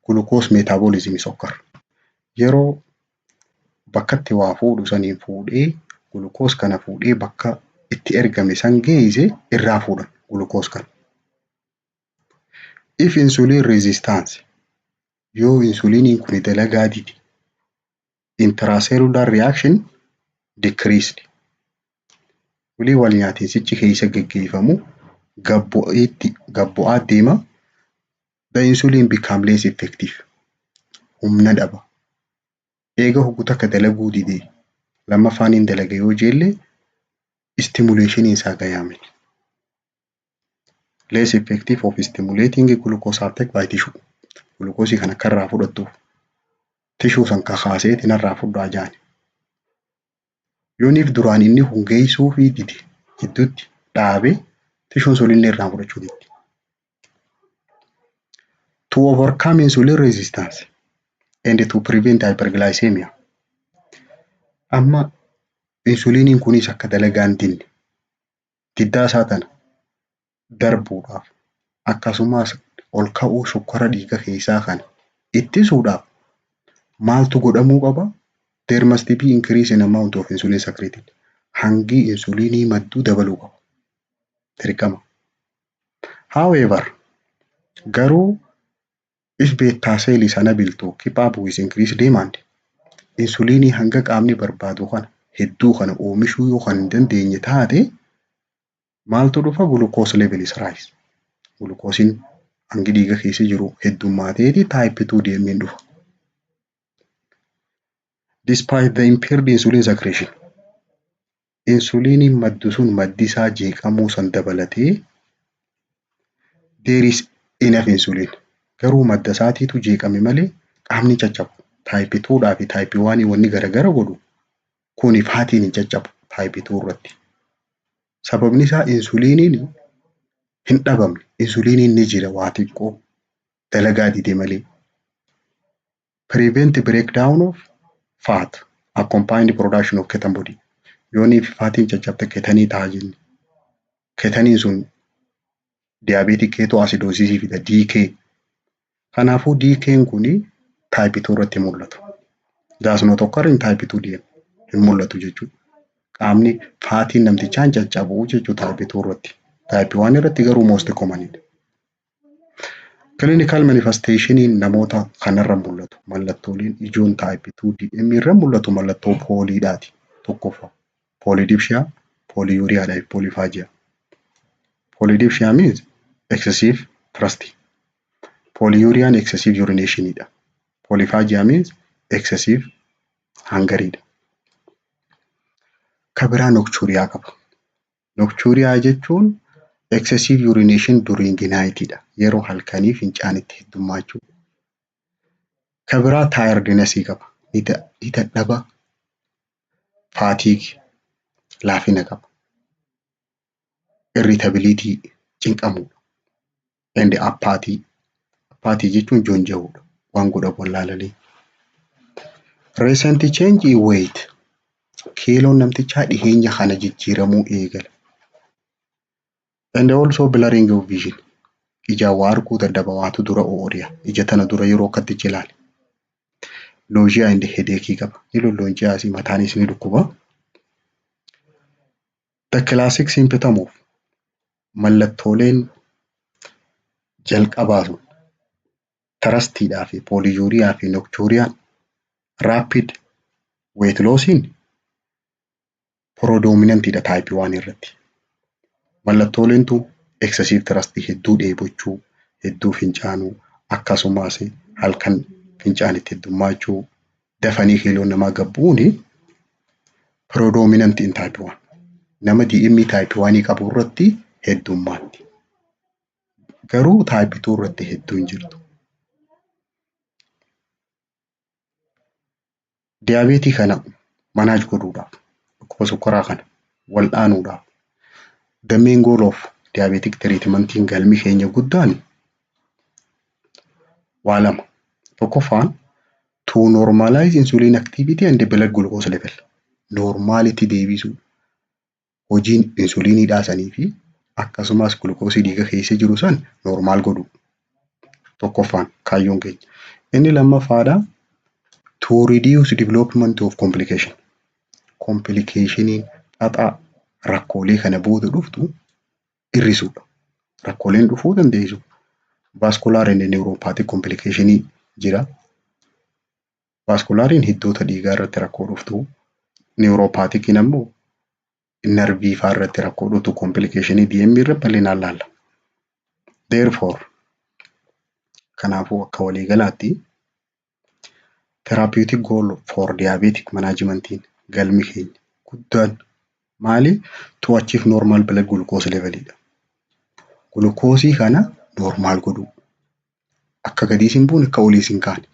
Speaker 1: glucose metabolism is occur. Yeroo bakka itti waa fuudhu saniin fuudhee glucose kana fuudhee bakka itti ergame san geesse irraa fuudhan glucose kana. If insulin resistance, yoo insuliiniin kun dalagaa dide, intracellular reaction decreased. Walii wal nyaatiinsichi keessa geggeeffamu gabbu'aa deema. The insulin become less effective. Humna dhaba. Eega hoggu takka dalaguu dide lammaffaan hin dalaga yoo jelle stimulation isaa gayaa miti. Less effective of stimulating glucose uptake by tissue. Glukoosii kana akka irraa fudhattuuf tissue san kakaaseeti narraa fudhaa jaani. Yooniif duraan inni hungeessuu fi dide gidduutti dhaabe tissueun sunillee irraa fudhachuu diddi. To overcome insulin resistance and to prevent hyperglycemia. Amma insuliiniin kunis akka dalagaa hin dinne, diddaa isaa tana darbuudhaaf, akkasumas ol ka'uu shukkara dhiiga keessaa kana ittisuudhaaf maaltu godhamuu qaba? There must be increase in amount of insulin secreted. Hangi insuliinii madduu dabaluu qaba. Dirqama. However, garuu, if beta cell is unable to keep up with increased demand, insuliinii hanga qaamni barbaadu kana hedduu kana oomishuu yoo kan hin dandeenye taate maaltu dhufa? Glucose level is rise. Glukoosiin hangi dhiiga keessa jiru heddummateeti type 2 DM dhufa. Despite the impaired insulin secretion, insuliiniin maddu sun maddi isaa jeeqamuu san dabalatee, there is enough insulin. Garuu madda isaatiitu jeeqame malee qaamni caccabu. Type 2 fi type 1 wanni garagara godhu kuni fatiin hin caccabu type 2 irratti. Sababni isaa insuliiniin hin dhabamne. Insuliiniin ni jira, waa xiqqoo. Dalagaa dide malee. Prevent breakdown of fat accompanied production of ketone body. Yoonii fi fatiin caccabte ketanii ta'a jenne. Ketaniin sun diabetic ketoacidosis fida DK. Kanaafuu DK'n kuni type 2 irratti mul'atu. Does not occur in type 2 DM hin mul'atu jechuudha. Qaamni fatiin namtichaa hin caccabu jechuudha type 2 irratti. Type 1 irratti garuu most commonidha. Clinical manifestationiin namoota kanarra mul'atu mallattooleen ijoon type 2 DM irra mul'atu mallattoo polydhaati. Tokkoffaa polydipsia, polyuriadhaa fi polyphagia. Polydipsia means excessive thirsty. Polyuriaan excessive urinationidha. Polyphagia means excessive hungeridha. Ka biraa nocturia qaba. Nocturia jechuun excessive urination during nightidha. Yeroo halkanii fincaan itti heddummaachuu. Ka biraa tiredness qaba. Ni dadhaba. Fatigue laafina qaba. Irritability cinqamuudha. And apathy. Apathy jechuun joonja'uudha. Waan godhan wallaalanii. Recent change in weight. Kiiloon namtichaa dhiheenya kana jijjiiramuu eegala. And also blurring of vision. Ijaan waa arguu dadhaba waatu dura ooriya. Ija tana dura yeroo akkatti ilaale. Nausea and headache qaba. Ni lollonchiyaasi mataanis ni dhukkuba. The classic symptom of mallattooleen jalqabaa sun thirstiidhaa fi polyuria fi nocturiaan rapid weight lossiin predominantidha type 1 irratti. Mallattooleen tun excessive thirst hedduu dheebochuu, hedduu fincaanuu akkasumas halkan fincaan itti heddummaachuu, dafanii kiiloon namaa gad bu'uuni predominant in type 1. Nama DM type 1 qabu irratti heddummaatti. Garuu type 2 irratti hedduu hin jirtu. Diabetii kana manage godhuudhaaf dhukkuba sukkaraa kana wal'aanuudhaaf the main goal of diabetic treatmentiin galmi keenya guddaan waa lama. Tokkoffaan to normalize insulin activity and blood glucose level. Normalitti deebisuu hojiin insuliinii sanii fi akkasumas gulukoosii dhiiga keessa jiru san normal godhuu. Tokkoffaan kaayyoon keenya. Inni lammaffaadha to reduce development of complication. Complicationii xaxaa rakkoolee kana booda dhuftu hir'isuudha. Rakkooleen dhufuu dandeessu vascular and neuropathic complicationii jira. Vasculariin hiddoota dhiigaa irratti rakkoo dhuftu. Neuropathiciin ammoo nervii fa'aa irratti rakkoo dhuftu complicationii DM irra bal'inaan laalla. Therefore kanaafuu akka waliigalaatti therapeutic goal for diabetic managementiin galmi keenya guddaan maali? To achieve normal blood glucose levelidha. Gulukoosii kana normal godhuu. Akka gadiis hin buune akka oliis hin kaane.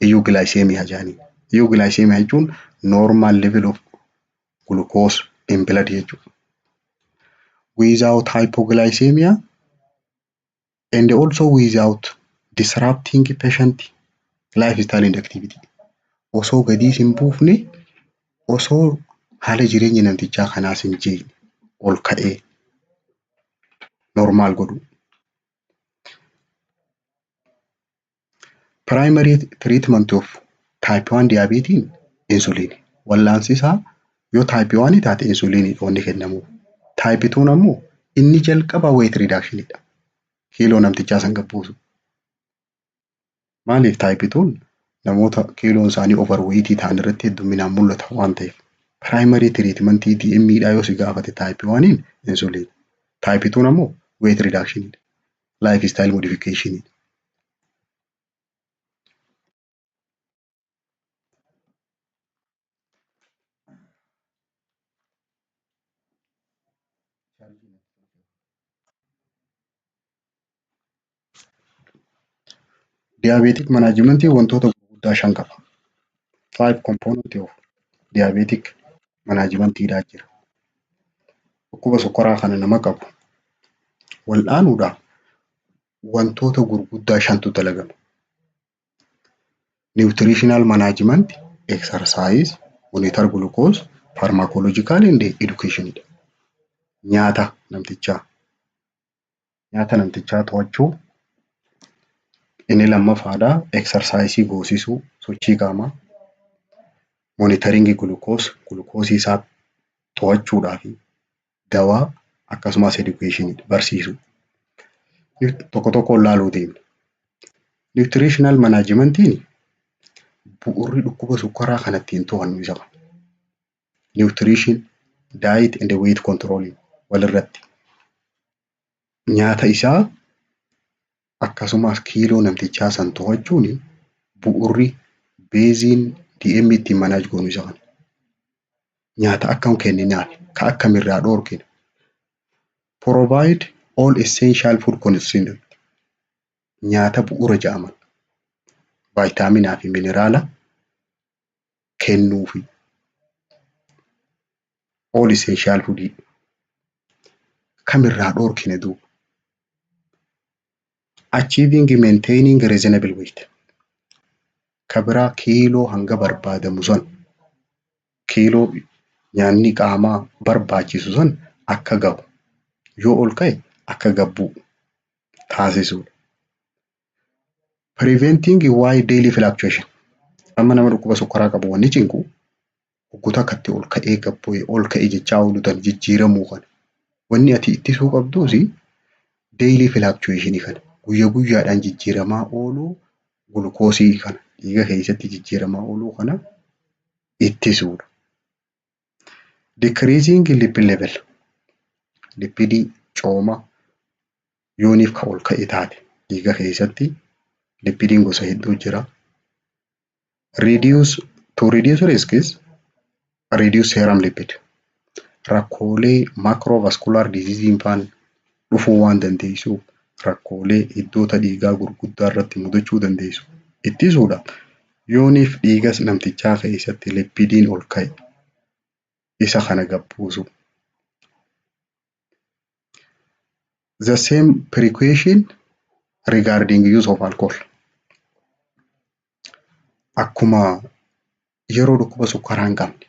Speaker 1: Euglycemia jedhanii. Euglycemia jechuun normal level of glucose in blood jechuudha. Without hypoglycemia and also without disrupting patient lifestyle and activity. Osoo gadiis hin buufne osoo haala jireenya namtichaa kanaas hin jeeqne ol ka'ee normal godhuu. Primary treatment of type 1 diabetes insulin. Wallaansi isaa yoo type 1 taate insuliinidha wanni kennamuuf. Type 2 ammoo inni jalqaba weight reductionidha. Kiiloo namtichaa san gad buusu. Maaliif type 2 namoota kiiloon isaanii overweight ta'an irratti hedduminaan mul'ata waan ta'eef. Primary treatment DM dha yoo si gaafate type 1 insulin. Type 2 ammoo weight reductionidha. Lifestyle modification. Diabetic managementii wantoota gurguddaa shan qaba. Five component of diabetic managementiidhaa jira. Dhukkuba sukkaraa kana nama qabu wal'aanuudhaaf Wantoota gurguddaa shantu dalagama. Nutritional management, exercise, monitor glucose, pharmacological and education dha. Nyaata namtichaa. Nyaata namtichaa to'achuu. Inni lammaffaadha, exercise goosisuu, sochii qaamaa. Monitoring glucose, glucose isaa to'achuudhaa fi dawaa, akkasumas education, barsiisuu. Tokko tokkoon laaluu deemna. Nutritional managementiin bu'uurri dhukkuba sukkaraa kan ittiin to'annu isa kana. Nutrition, diet and weight control walirratti. Nyaata isaa akkasumas kiiloo namtichaa san to'achuun bu'uurri baseiin DM ittiin manage goonu isa kana. Nyaata akkam kenninaaf, ka akkamirraa dhoorkina. Provide all essential food constituent, nyaata bu'uura jedhaman, vaayitaaminaa fi mineraala kennuufi. All essential food kamirraa dhoorkine duuba. Achieving, maintaining reasonable weight. Ka biraa kiiloo hanga barbaadamu san, kiiloo nyaanni qaamaa barbaachisu san akka gahu, yoo ol ka'e akka gad bu'u taasisuudha. Preventing wide daily fluctuation. Amma nama dhukkuba sukkaraa qabu wanni cinqu hoggota akkatti ol ka'ee gad bu'ee ol ka'e jechaa oolu tan jijjiiramuu kana. Wanni ati ittisuu qabduusi daily fluctuation kana, guyya guyyaadhaan jijjiiramaa ooluu gulukoosii kana, dhiiga keessatti jijjiiramaa ooluu kana ittisuudha. Decreasing lipid level, lipidii, cooma yooniif ka ol ka'e taate, dhiiga keessatti lipidiin gosa hedduu jira. Reduce, to reduce risks, reduce serum lipid. Rakkoolee macrovascular disease faan dhufuu waan dandeessuuf, rakkoolee hiddoota dhiigaa gurguddaa irratti mudachuu dandeessu ittisuudhaaf, yooniif dhiiga namtichaa keessatti lipidiin ol ka'e isa kana gad buusu. The same precaution regarding use of alcohol. Akkuma yeroo dhukkuba sukkaraa hin qabne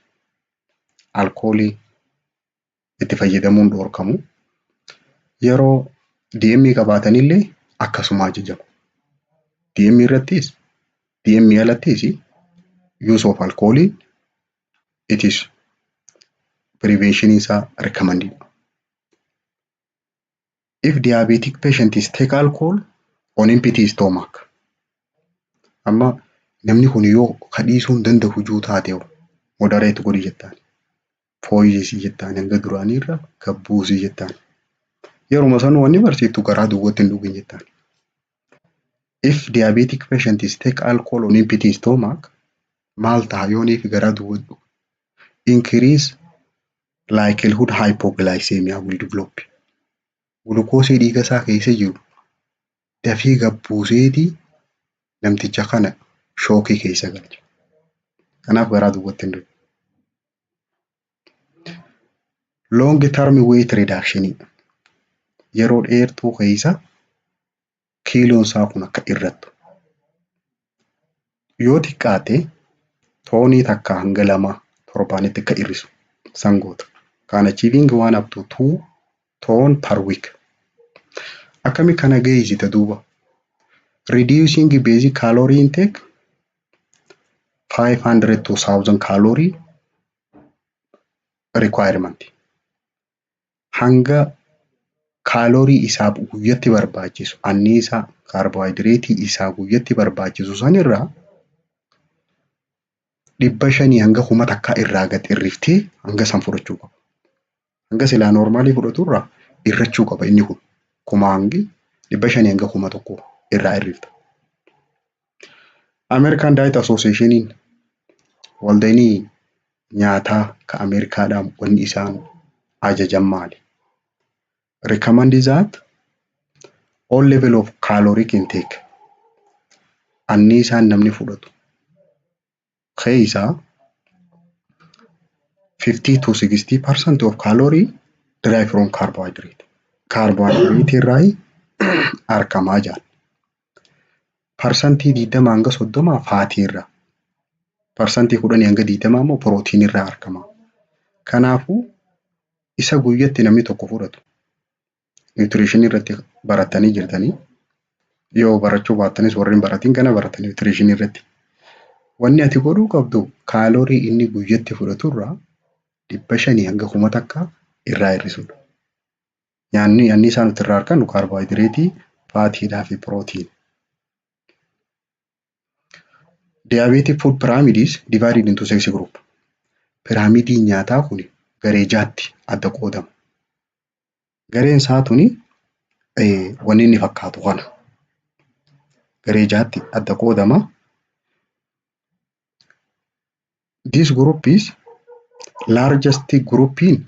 Speaker 1: alkoolii itti fayyadamuun dhoorkamu, yeroo DM qabaatanillee akkasuma ajajamu. DM irrattis DM alattis use of alcohol, it is prevention isaa recommended. If diabetic patient is take alcohol on empty stomach. Amma namni kun yoo ka dhiisuu hin danda'u juu taate, moderate godhi jettaan. Fooyyesii jettaan, hanga duraanii irra gad buusii jettaan. Yeruma sanuu wanni barsiiftu garaa duwwaatti hin dhugin jettaan. If diabetic patient is take alcohol on empty stomach, maal ta'a yooniif garaa duwwaatti dhugu? Increase likelihood hypoglycemia will develop. Gulukoosii dhiiga isaa keessa jiru dafee gad buuseetii namticha kana shockii keessa galcha. Kanaaf garaa duwwaatti hin dhugu. Long term weight reduction, yeroo dheertuu keessa kiiloon isaa kun akka irrattu. Yoo xiqqaate toonii 1 hanga 2 torbaanitti akka hir'isu san goota. Kan achieving 1 up to 2 tone per week. Akkami kana geessita duuba? Reducing basic calorie intake 500 to 1000 calorie requirement. Hanga kaalorii isaaf guyyatti barbaachisu, anniisaa kaarboohayidireetii isaa guyyatti barbaachisu sanirraa 500 hanga 1000 irraa gad hir'iftee hanga san fudhachuu qaba. Hanga silaa normalii fudhaturraa hir'achuu qaba inni kun. Kuma hangi 500 hanga 1000 irraa hir'ifta. American Diet Associationiin, waldeenii nyaataa ka Ameerikaadhaan, wanni isaan ajajan maali? Recommend that all level of caloric intake, anniisaan namni fudhatu keessaa 50 to 60% of calorie derive from carbohydrate. Carbohydrate irraa argamaa jira. 20% hanga 30% fatii irraa. 10% hanga 20% immoo pirootinii irraa argama. Kanaafuu isa guyyatti namni tokko fudhatu, nutritionii irratti barattanii jirtanii, yoo barachuu baattanis warri hin baratin gana baratan nutritionii irratti. Wanni ati godhuu qabdu kaaloorii inni guyyatti fudhatu irraa 500 hanga 1000 irraa hir'isuudha. Nyaanni anniisaa nuti irraa argannu kaarboohayidireetii, fatiidhaa fi pirootiini. Diabetic food pyramid is divided into six group. Piraamidiin nyaataa kun garee jaatti adda qoodama. Gareen isaa tuni wanni inni fakkaatu kana. Garee jaatti adda qoodama. This group is largest groupiin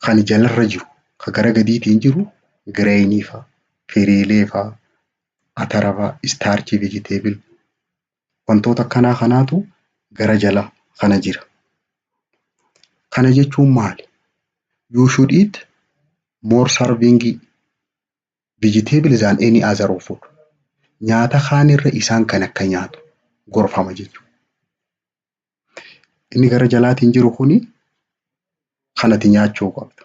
Speaker 1: kan jalarra jiru, kan gara gadiitiin jiru, grainii fa'a, firiilee fa'a, atara fa'a, starchii vegetable, wantoota akkanaa kanaatu gara jala kana jira. Kana jechuun maali? You should eat more serving vegetable than any other of food. Nyaata kaanirra isaan kan akka nyaatu gorfama jechuudha. Inni gara jalaatiin jiru kuni kan ati nyaachuu qabdu.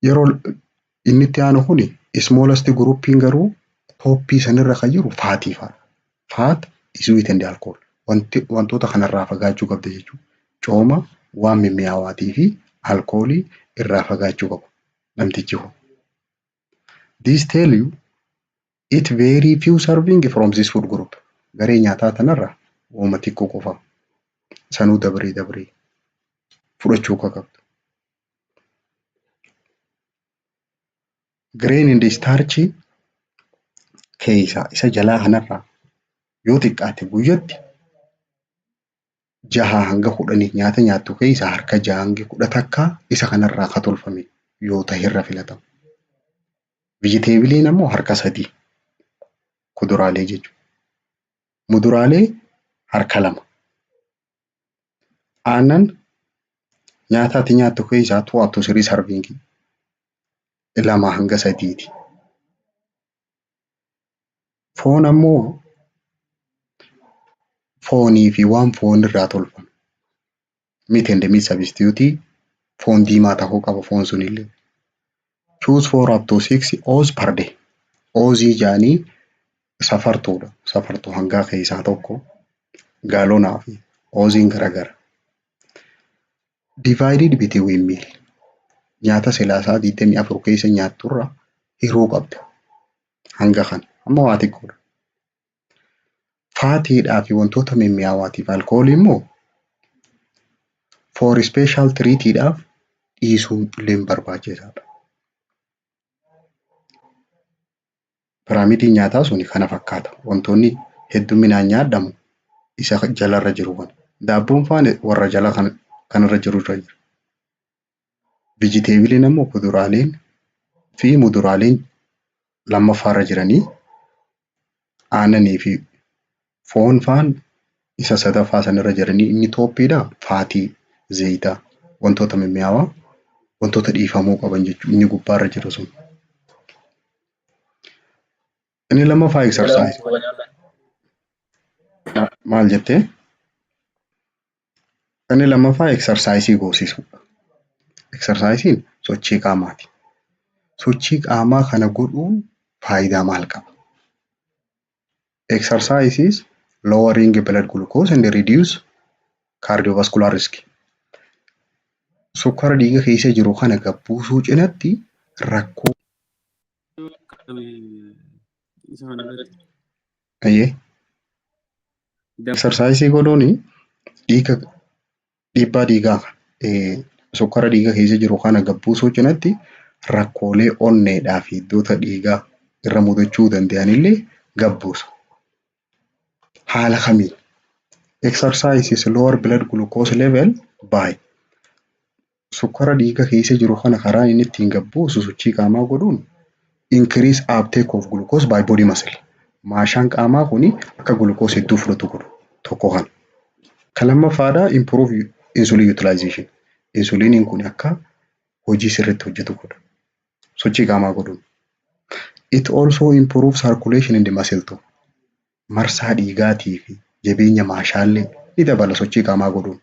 Speaker 1: Yeroo inni itti aanu kuni smallest groupiin garuu topii sanirra kan jiru fatii fa'a. Fat, sweet and alcohol. Wanti wantoota kanarraa fagaachuu qabda jechuudha. Cooma, waan mimmi'aawaatii fi alkoolii irraa fagaachuu qabu namtichi kun. This tell you eat very few serving from this food group. Garee nyaataa tanarraa waanuma xiqqoo qofa sanuu dabaree dabaree fudhachuu akka qabdu. Grain and starch keessaa isa jalaa kanarraa yoo xiqqaate guyyatti 6 hanga 10 nyaata nyaattu keessaa harka 6 hanga 11 isa kanarraa ka tolfame yoo ta'e irra filatama. Vegetableiin ammoo harka sadii kuduraalee jechuudha. Muduraalee harka lama. Aannan nyaata ati nyaattu keessaa two up to three serving, 2 hanga 3ti. Foon ammoo foonii fi waan foon irraa tolfame. Meat and meat substitute, foon diimaa ta'uu qaba foon sunillee. Choose four up to six oz per day. Ozii jaanii safartuudha. Safartuu hangaa keessaa tokko, gaalonaa fi oziin garagara. Divided between meal. Nyaata silaa sa'a 24 keessa nyaatturra hiruu qabda. Hanga kana. Amma waa xiqqoodha. Fatiidhaa fi wantoota mimmi'aawaatiif alkoolii immoo for special treatiidhaaf dhiisuun illee barbaachisaadha. Piraamidiin nyaataa suni kana fakkaata. Wantoonni hedduminaan nyaadamu isa jalarra jiru kana. Daabboon faan warra jala kanarra jiru irra jira. Vegetableiin ammoo kuduraaleen fi muduraaleen lammaffaarra jiranii, aannanii fi foon faan isa sadaffaa sanarra jiranii, inni topiidha fatii, zayitaa, wantoota mimmi'aawaa, wantoota dhiifamuu qaban jechuudha inni gubbaarra jiru sun. Inni lammaffaa exercise. Maal jettee? Inni lammaffaa exercise goosisuudha. Exerciseiin sochii qaamaati. Sochii qaamaa kana godhuun faayidaa maal qaba? Exercise is lowering blood glucose and reduce cardiovascular risk. Sukkara dhiiga keessa jiru kana gad buusuu cinatti rakkoo
Speaker 2: Isa kanarratti.
Speaker 1: Ayyee. Exercise godhuun dhiiga, dhiibbaa dhiigaa, sukkara dhiiga keessa jiru kana gad buusuu cinatti rakkoolee onneedhaa fi hiddoota dhiigaa irra mudachuu danda'anillee gad buusa. Haala kamiin? Exercise is lower blood glucose level by, sukkara dhiiga keessa jiru kana karaa inni ittiin gad buusu sochii qaamaa godhuun, increase uptake of glucose by body muscle. Maashaan qaamaa kuni akka glucose hedduu fudhatu godhu tokko kana. Kan lammaffaadhaa improve insulin utilization. Insuliiniin kun akka hojii sirriitti hojjetu godha. Sochii qaamaa godhuun. It also improves circulation in the muscle too. Marsaa dhiigaatii fi jabeenya maashaallee ni dabala sochii qaamaa godhuun.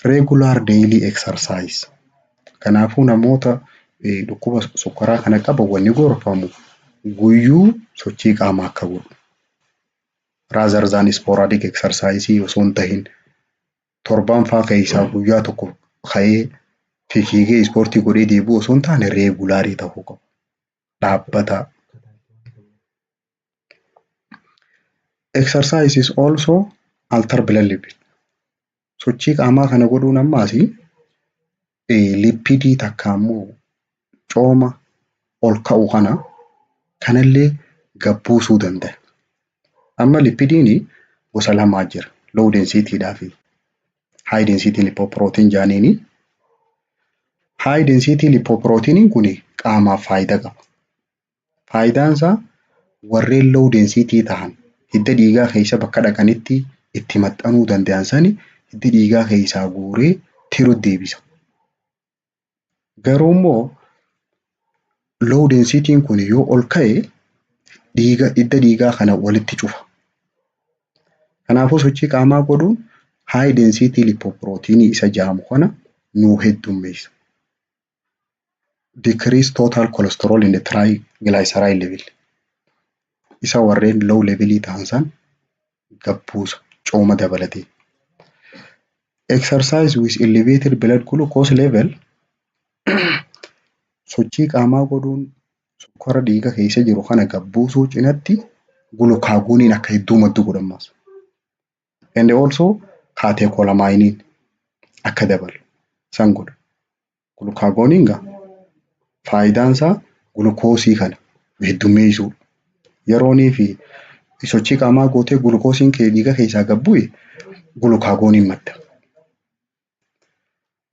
Speaker 1: Regular daily exercise. Kanaafuu namoota dhukkuba sukkaraa kana qaban wanni gorfamu guyyuu sochii qaamaa akka godhu. Rather than sporadic exercise osoo hin tahin, torban faa keessaa guyyaa tokko ka'ee fiigee ispoortii godhee deebi'uu osoo hin taane, regularii ta'uu qabu. Dhaabbata. Exercise is also alter blood lipid. Sochii qaamaa kana godhuun ammaas lipidii takka ammoo cooma ol ka'u kana kanallee gad buusuu danda'a. Amma lipidiin gosa lamaa jira. Low density fi high density lipoprotein jaaniini. High density lipoproteiniin kun qaamaaf faayidaa qaba. Faayidaan isaa warreen low density ta'an hidda dhiigaa keessa bakka dhaqanitti itti maxxanuu danda'an sani hidda dhiigaa keessaa guuree tiruutti deebisa. Garuu immoo low densityn kun yoo ol ka'e, dhiiga hidda dhiigaa kana walitti cufa. Kanaafuu sochii qaamaa godhuun high density lipoprotein isa jedhamu kana nuu heddummeessa. Decrease total cholesterol in the triglyceride level. Isa warreen low levelii ta'an san gad buusa cooma dabalatee. Exercise with elevated blood glucose level, sochii qaamaa godhuun sukkara dhiiga keessa jiru kana gad buusuu cinatti glucagoniin akka hedduu maddu godha ammas. And also catecholaminiin akka dabalu san godha. Glucagoniin gaa faayidaan isaa gulukoosii kana heddummeessuudha. Yeroonii fi sochii qaamaa gootee gulukoosiin kee dhiiga keessaa gad bu'e, glucagoniin madda.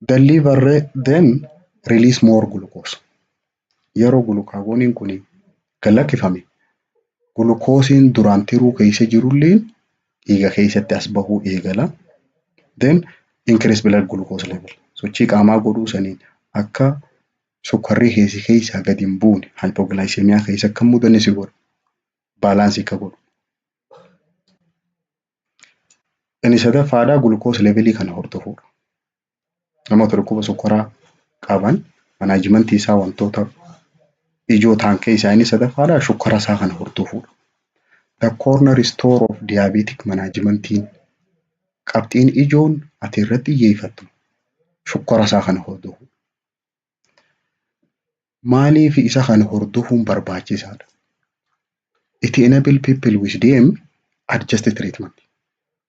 Speaker 1: The liver then release more glucose. Yeroo glucagoniin kun gad lakkifame, gulukoosiin duraan tiruu keessa jirullee dhiiga keessatti as bahuu eegala. Then increase blood glucose level. Sochii qaamaa godhuu saniin akka sukkarri keessi keessaa gadi hin buune, hypoglycemia keessa akka hin mudanne si godha. Balanceii akka godhu. Inni sadaffaadhaa glucose levelii kana hordofuudha. Namoota dhukkuba sukkaraa qaban managementii isaa wantoota ijoo ta'an keessaa inni sadaffaadhaa shukkara isaa kana hordofuudha. The corner store of diabetic managementiin qabxiin ijoon ati irratti xiyyeeffattu shukkara isaa kana hordofuudha. Maaliif isa kana hordofuun barbaachisaadha? It enable people with DM adjust treatment.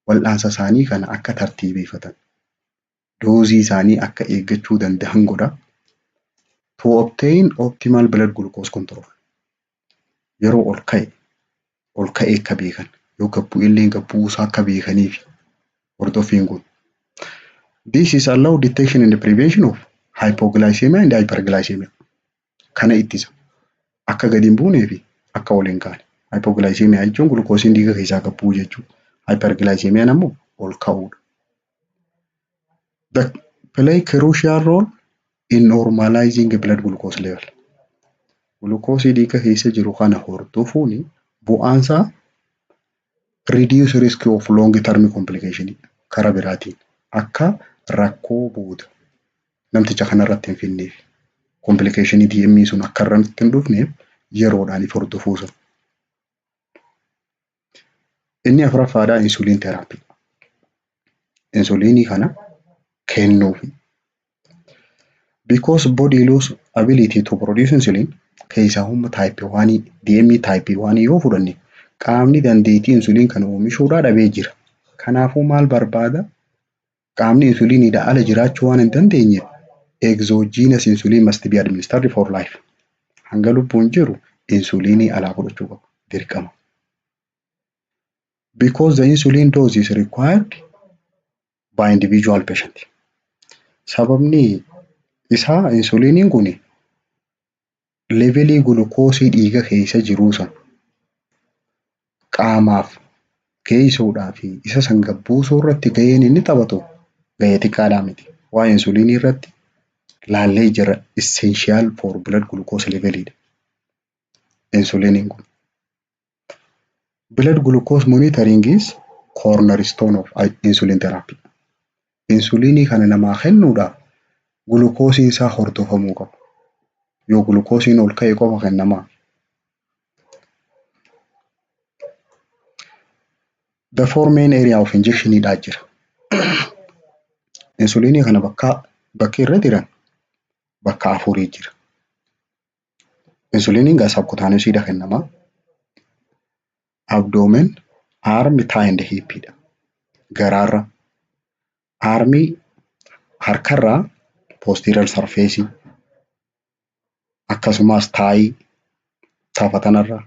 Speaker 1: Wal'aansa isaanii kana akka tartiibeffatan, doseii isaanii akka eeggachuu danda'an godha. To obtain optimal blood glucose control. Yeroo ol ka'e ol ka'ee akka beekan, yoo gad bu'ellee gad bu'uusaa akka beekaniif hordoffiin kun. This is allow detection and prevention of hypoglycemia and hyperglycemia. Kana ittisa. Akka gadi hin buunee fi akka ol hin kaane. Hypoglycemia jechuun gulukoosiin dhiiga keessaa gad bu'uu jechuudha. Hyperglycemiaan ammoo ol ka'uudha. The play crucial role in normalizing blood glucose level. Gulukoosii dhiiga keessa jiru kana hordofuun bu'aansaa reduce risk of long term complication, karaa biraatiin akka rakkoo booda namticha kanarratti hin fidneef, complicationii DM sun akka irratti hin dhufneef yeroodhaan hordofuu sana. Inni afuraffaadhaa insulin therapy. Insuliinii kana kennuufi. Because body lose ability to produce insulin, keessaa humna type 1, DM type 1 yoo fudhanne, qaamni dandeettii insuliin kana oomishuudhaa dhabee jira. Kanaafuu maal barbaada? Qaamni insuliiniidhaan ala jiraachuu waan hin dandeenyeef, exogenous insulin must be administered for life. Hanga lubbuun jiru insuliinii alaa fudhachuu qaba dirqama. Because the insulin dose is required by individual patient. Sababni isaa insuliiniin kun levelii gulukoosii dhiiga keessa jiruu san qaamaaf geessuudhaa fi isa san gad buusuu irratti gaheen inni taphatu gahee xiqqaadhaa miti. Waa'ee insuliinii irratti Laallee jira, essential for blood glucose levelidha. Insuliiniin kun. Blood glucose monitoring is cornerstone of insulin therapy. Insuliinii kana namaa kennuudhaaf gulukoosiin isaa hordofamuu qaba. Yoo gulukoosiin ol ka'e qofa kennamaa. The four main area of injection dha jira. Insuliinii kana bakka bakki irra jiran bakka afurii jira. Insuliiniin gaa subcutaneousiidha kennamaa. Abdomen, arm, thigh and hip dha. Garaarra, armii, harkarraa, posterior surface, akkasumas thigh tafatanarra,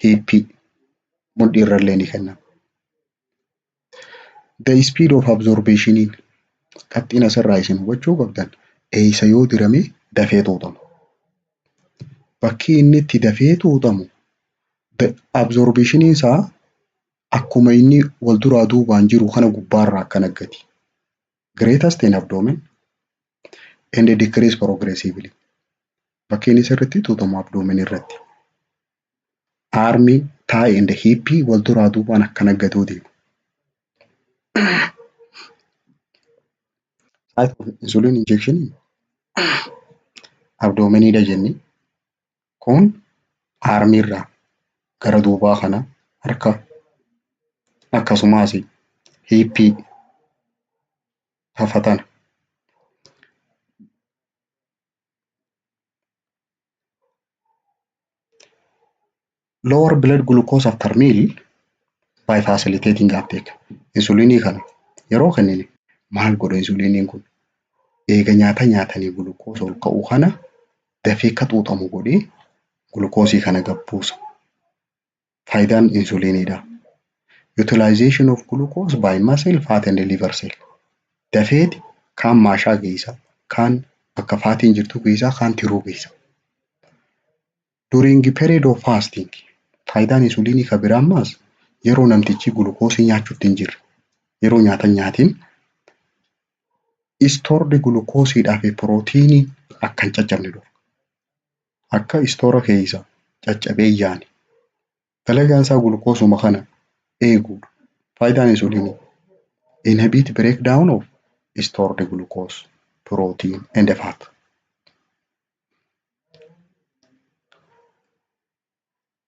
Speaker 1: hip mudhii irrallee ni kennama. The speed of absorption, qabxiin asirraa isin hubachuu qabdan, eessa yoo dirame dafee xuuxama. Bakki inni itti dafee xuuxamu, absorption isaa akkuma inni wal duraa duubaan jiru kana gubbaarraa akkana gadi. Greatest in abdomen and decrease progressively. Bakki inni sirriitti xuuxamu abdomen irratti. Armii, thigh and hip wal duraa duubaan akkana gadoo deema. Site of insulin injection abdomeniidha jenni. Kun armiirraa gara duubaa kana harka, akkasumas hipii tafatana. Lower blood glucose after meal by facilitating uptake. Insuliinii kana yeroo kennine maal godha insuliiniin kun? Eega nyaata nyaatanii gulukoos ol ka'u kana dafee akka xuuxamu godhee gulukoosii kana gad buusa. Faayidaan insuliiniidha. Utilization of glucose by muscle, fat and liver cell. Dafeeti kaan maashaa geessa, kaan bakka fatiin jirtu geessa, kaan tiruu geessa. During period of fasting, faayidaan insuliinii kan biraa ammaas yeroo namtichi gulukoosii nyaachuutti hin jirre, yeroo nyaata hin nyaatin, stored gulukoosiidhaa fi pirootiinii akka hin caccabne dhorka. Akka istoora keessa caccabee hin yaane. Dalagaan isaa gulukoosuma kana eeguudha. Faayidaan insuliinii inhibit breakdown of stored glucose, protein and fat.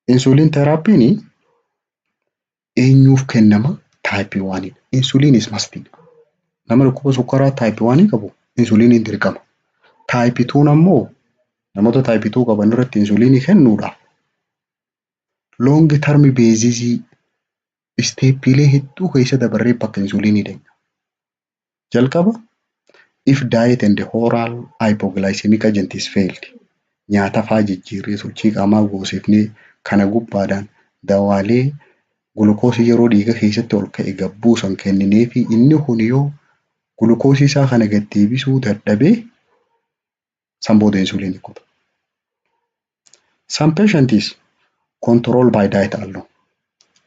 Speaker 1: Insulin therapyn eenyuuf kennama? Type 1. Insulin is must. Nama dhukkuba sukkaraa type 1 qabu insuliiniin dirqama. Type 2 ammoo namoota type 2 qaban irratti insuliinii kennuudhaaf long term basis stepiilee hedduu keessa dabarree bakka insuliinii dhaqna. Jalqaba, if diet and oral hypoglycemic agent is failed, nyaata faa jijjiirree, sochii qaamaa goosifnee, kana gubbaadhaan dawaalee gulukoosii yeroo dhiiga keessatti ol ka'e gad buusan kenninee fi inni kun yoo gulukoosii isaa kana gad deebisuu dadhabee, san booda insuliinii kuta. Some patient is control by diet alone.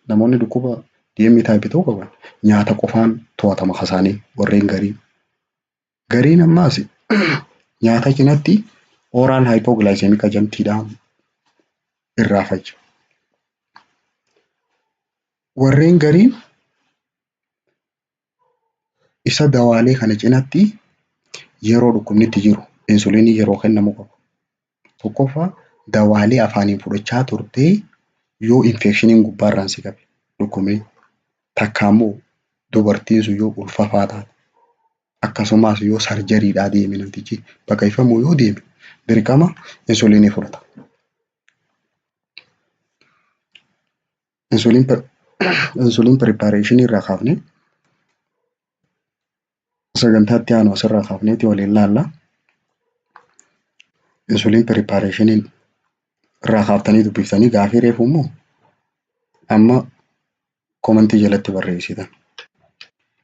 Speaker 1: Namoonni dhukkuba DM type 2 qaban nyaata qofaan to'atama kasaanii warreen garii. Gariin ammaas nyaata cinatti oral hypoglycemic agentiidhaan irraa fayya. Warreen gariin isa dawaalee kana cinatti yeroo dhukkubni itti jiru insuliinii yeroo kennamu qaba. Tokkoffaa, dawaalee afaaniin fudhachaa turtee yoo infectioniin gubbaarraan si qabe dhukkubni, takka immoo dubartiin sun yoo ulfafaa taate, akkasumas yoo surgerydhaa deeme, namtichi baqaqfamuu yoo deeme, dirqama insuliinii fudhata. Insulin preparation irraa kaafnee sagantaa itti aanu asirraa kaafneeti waliin laalla. Insulin preparation irraa kaaftanii dubbiftanii gaafii reefu immoo amma commentii jalatti barreessitan.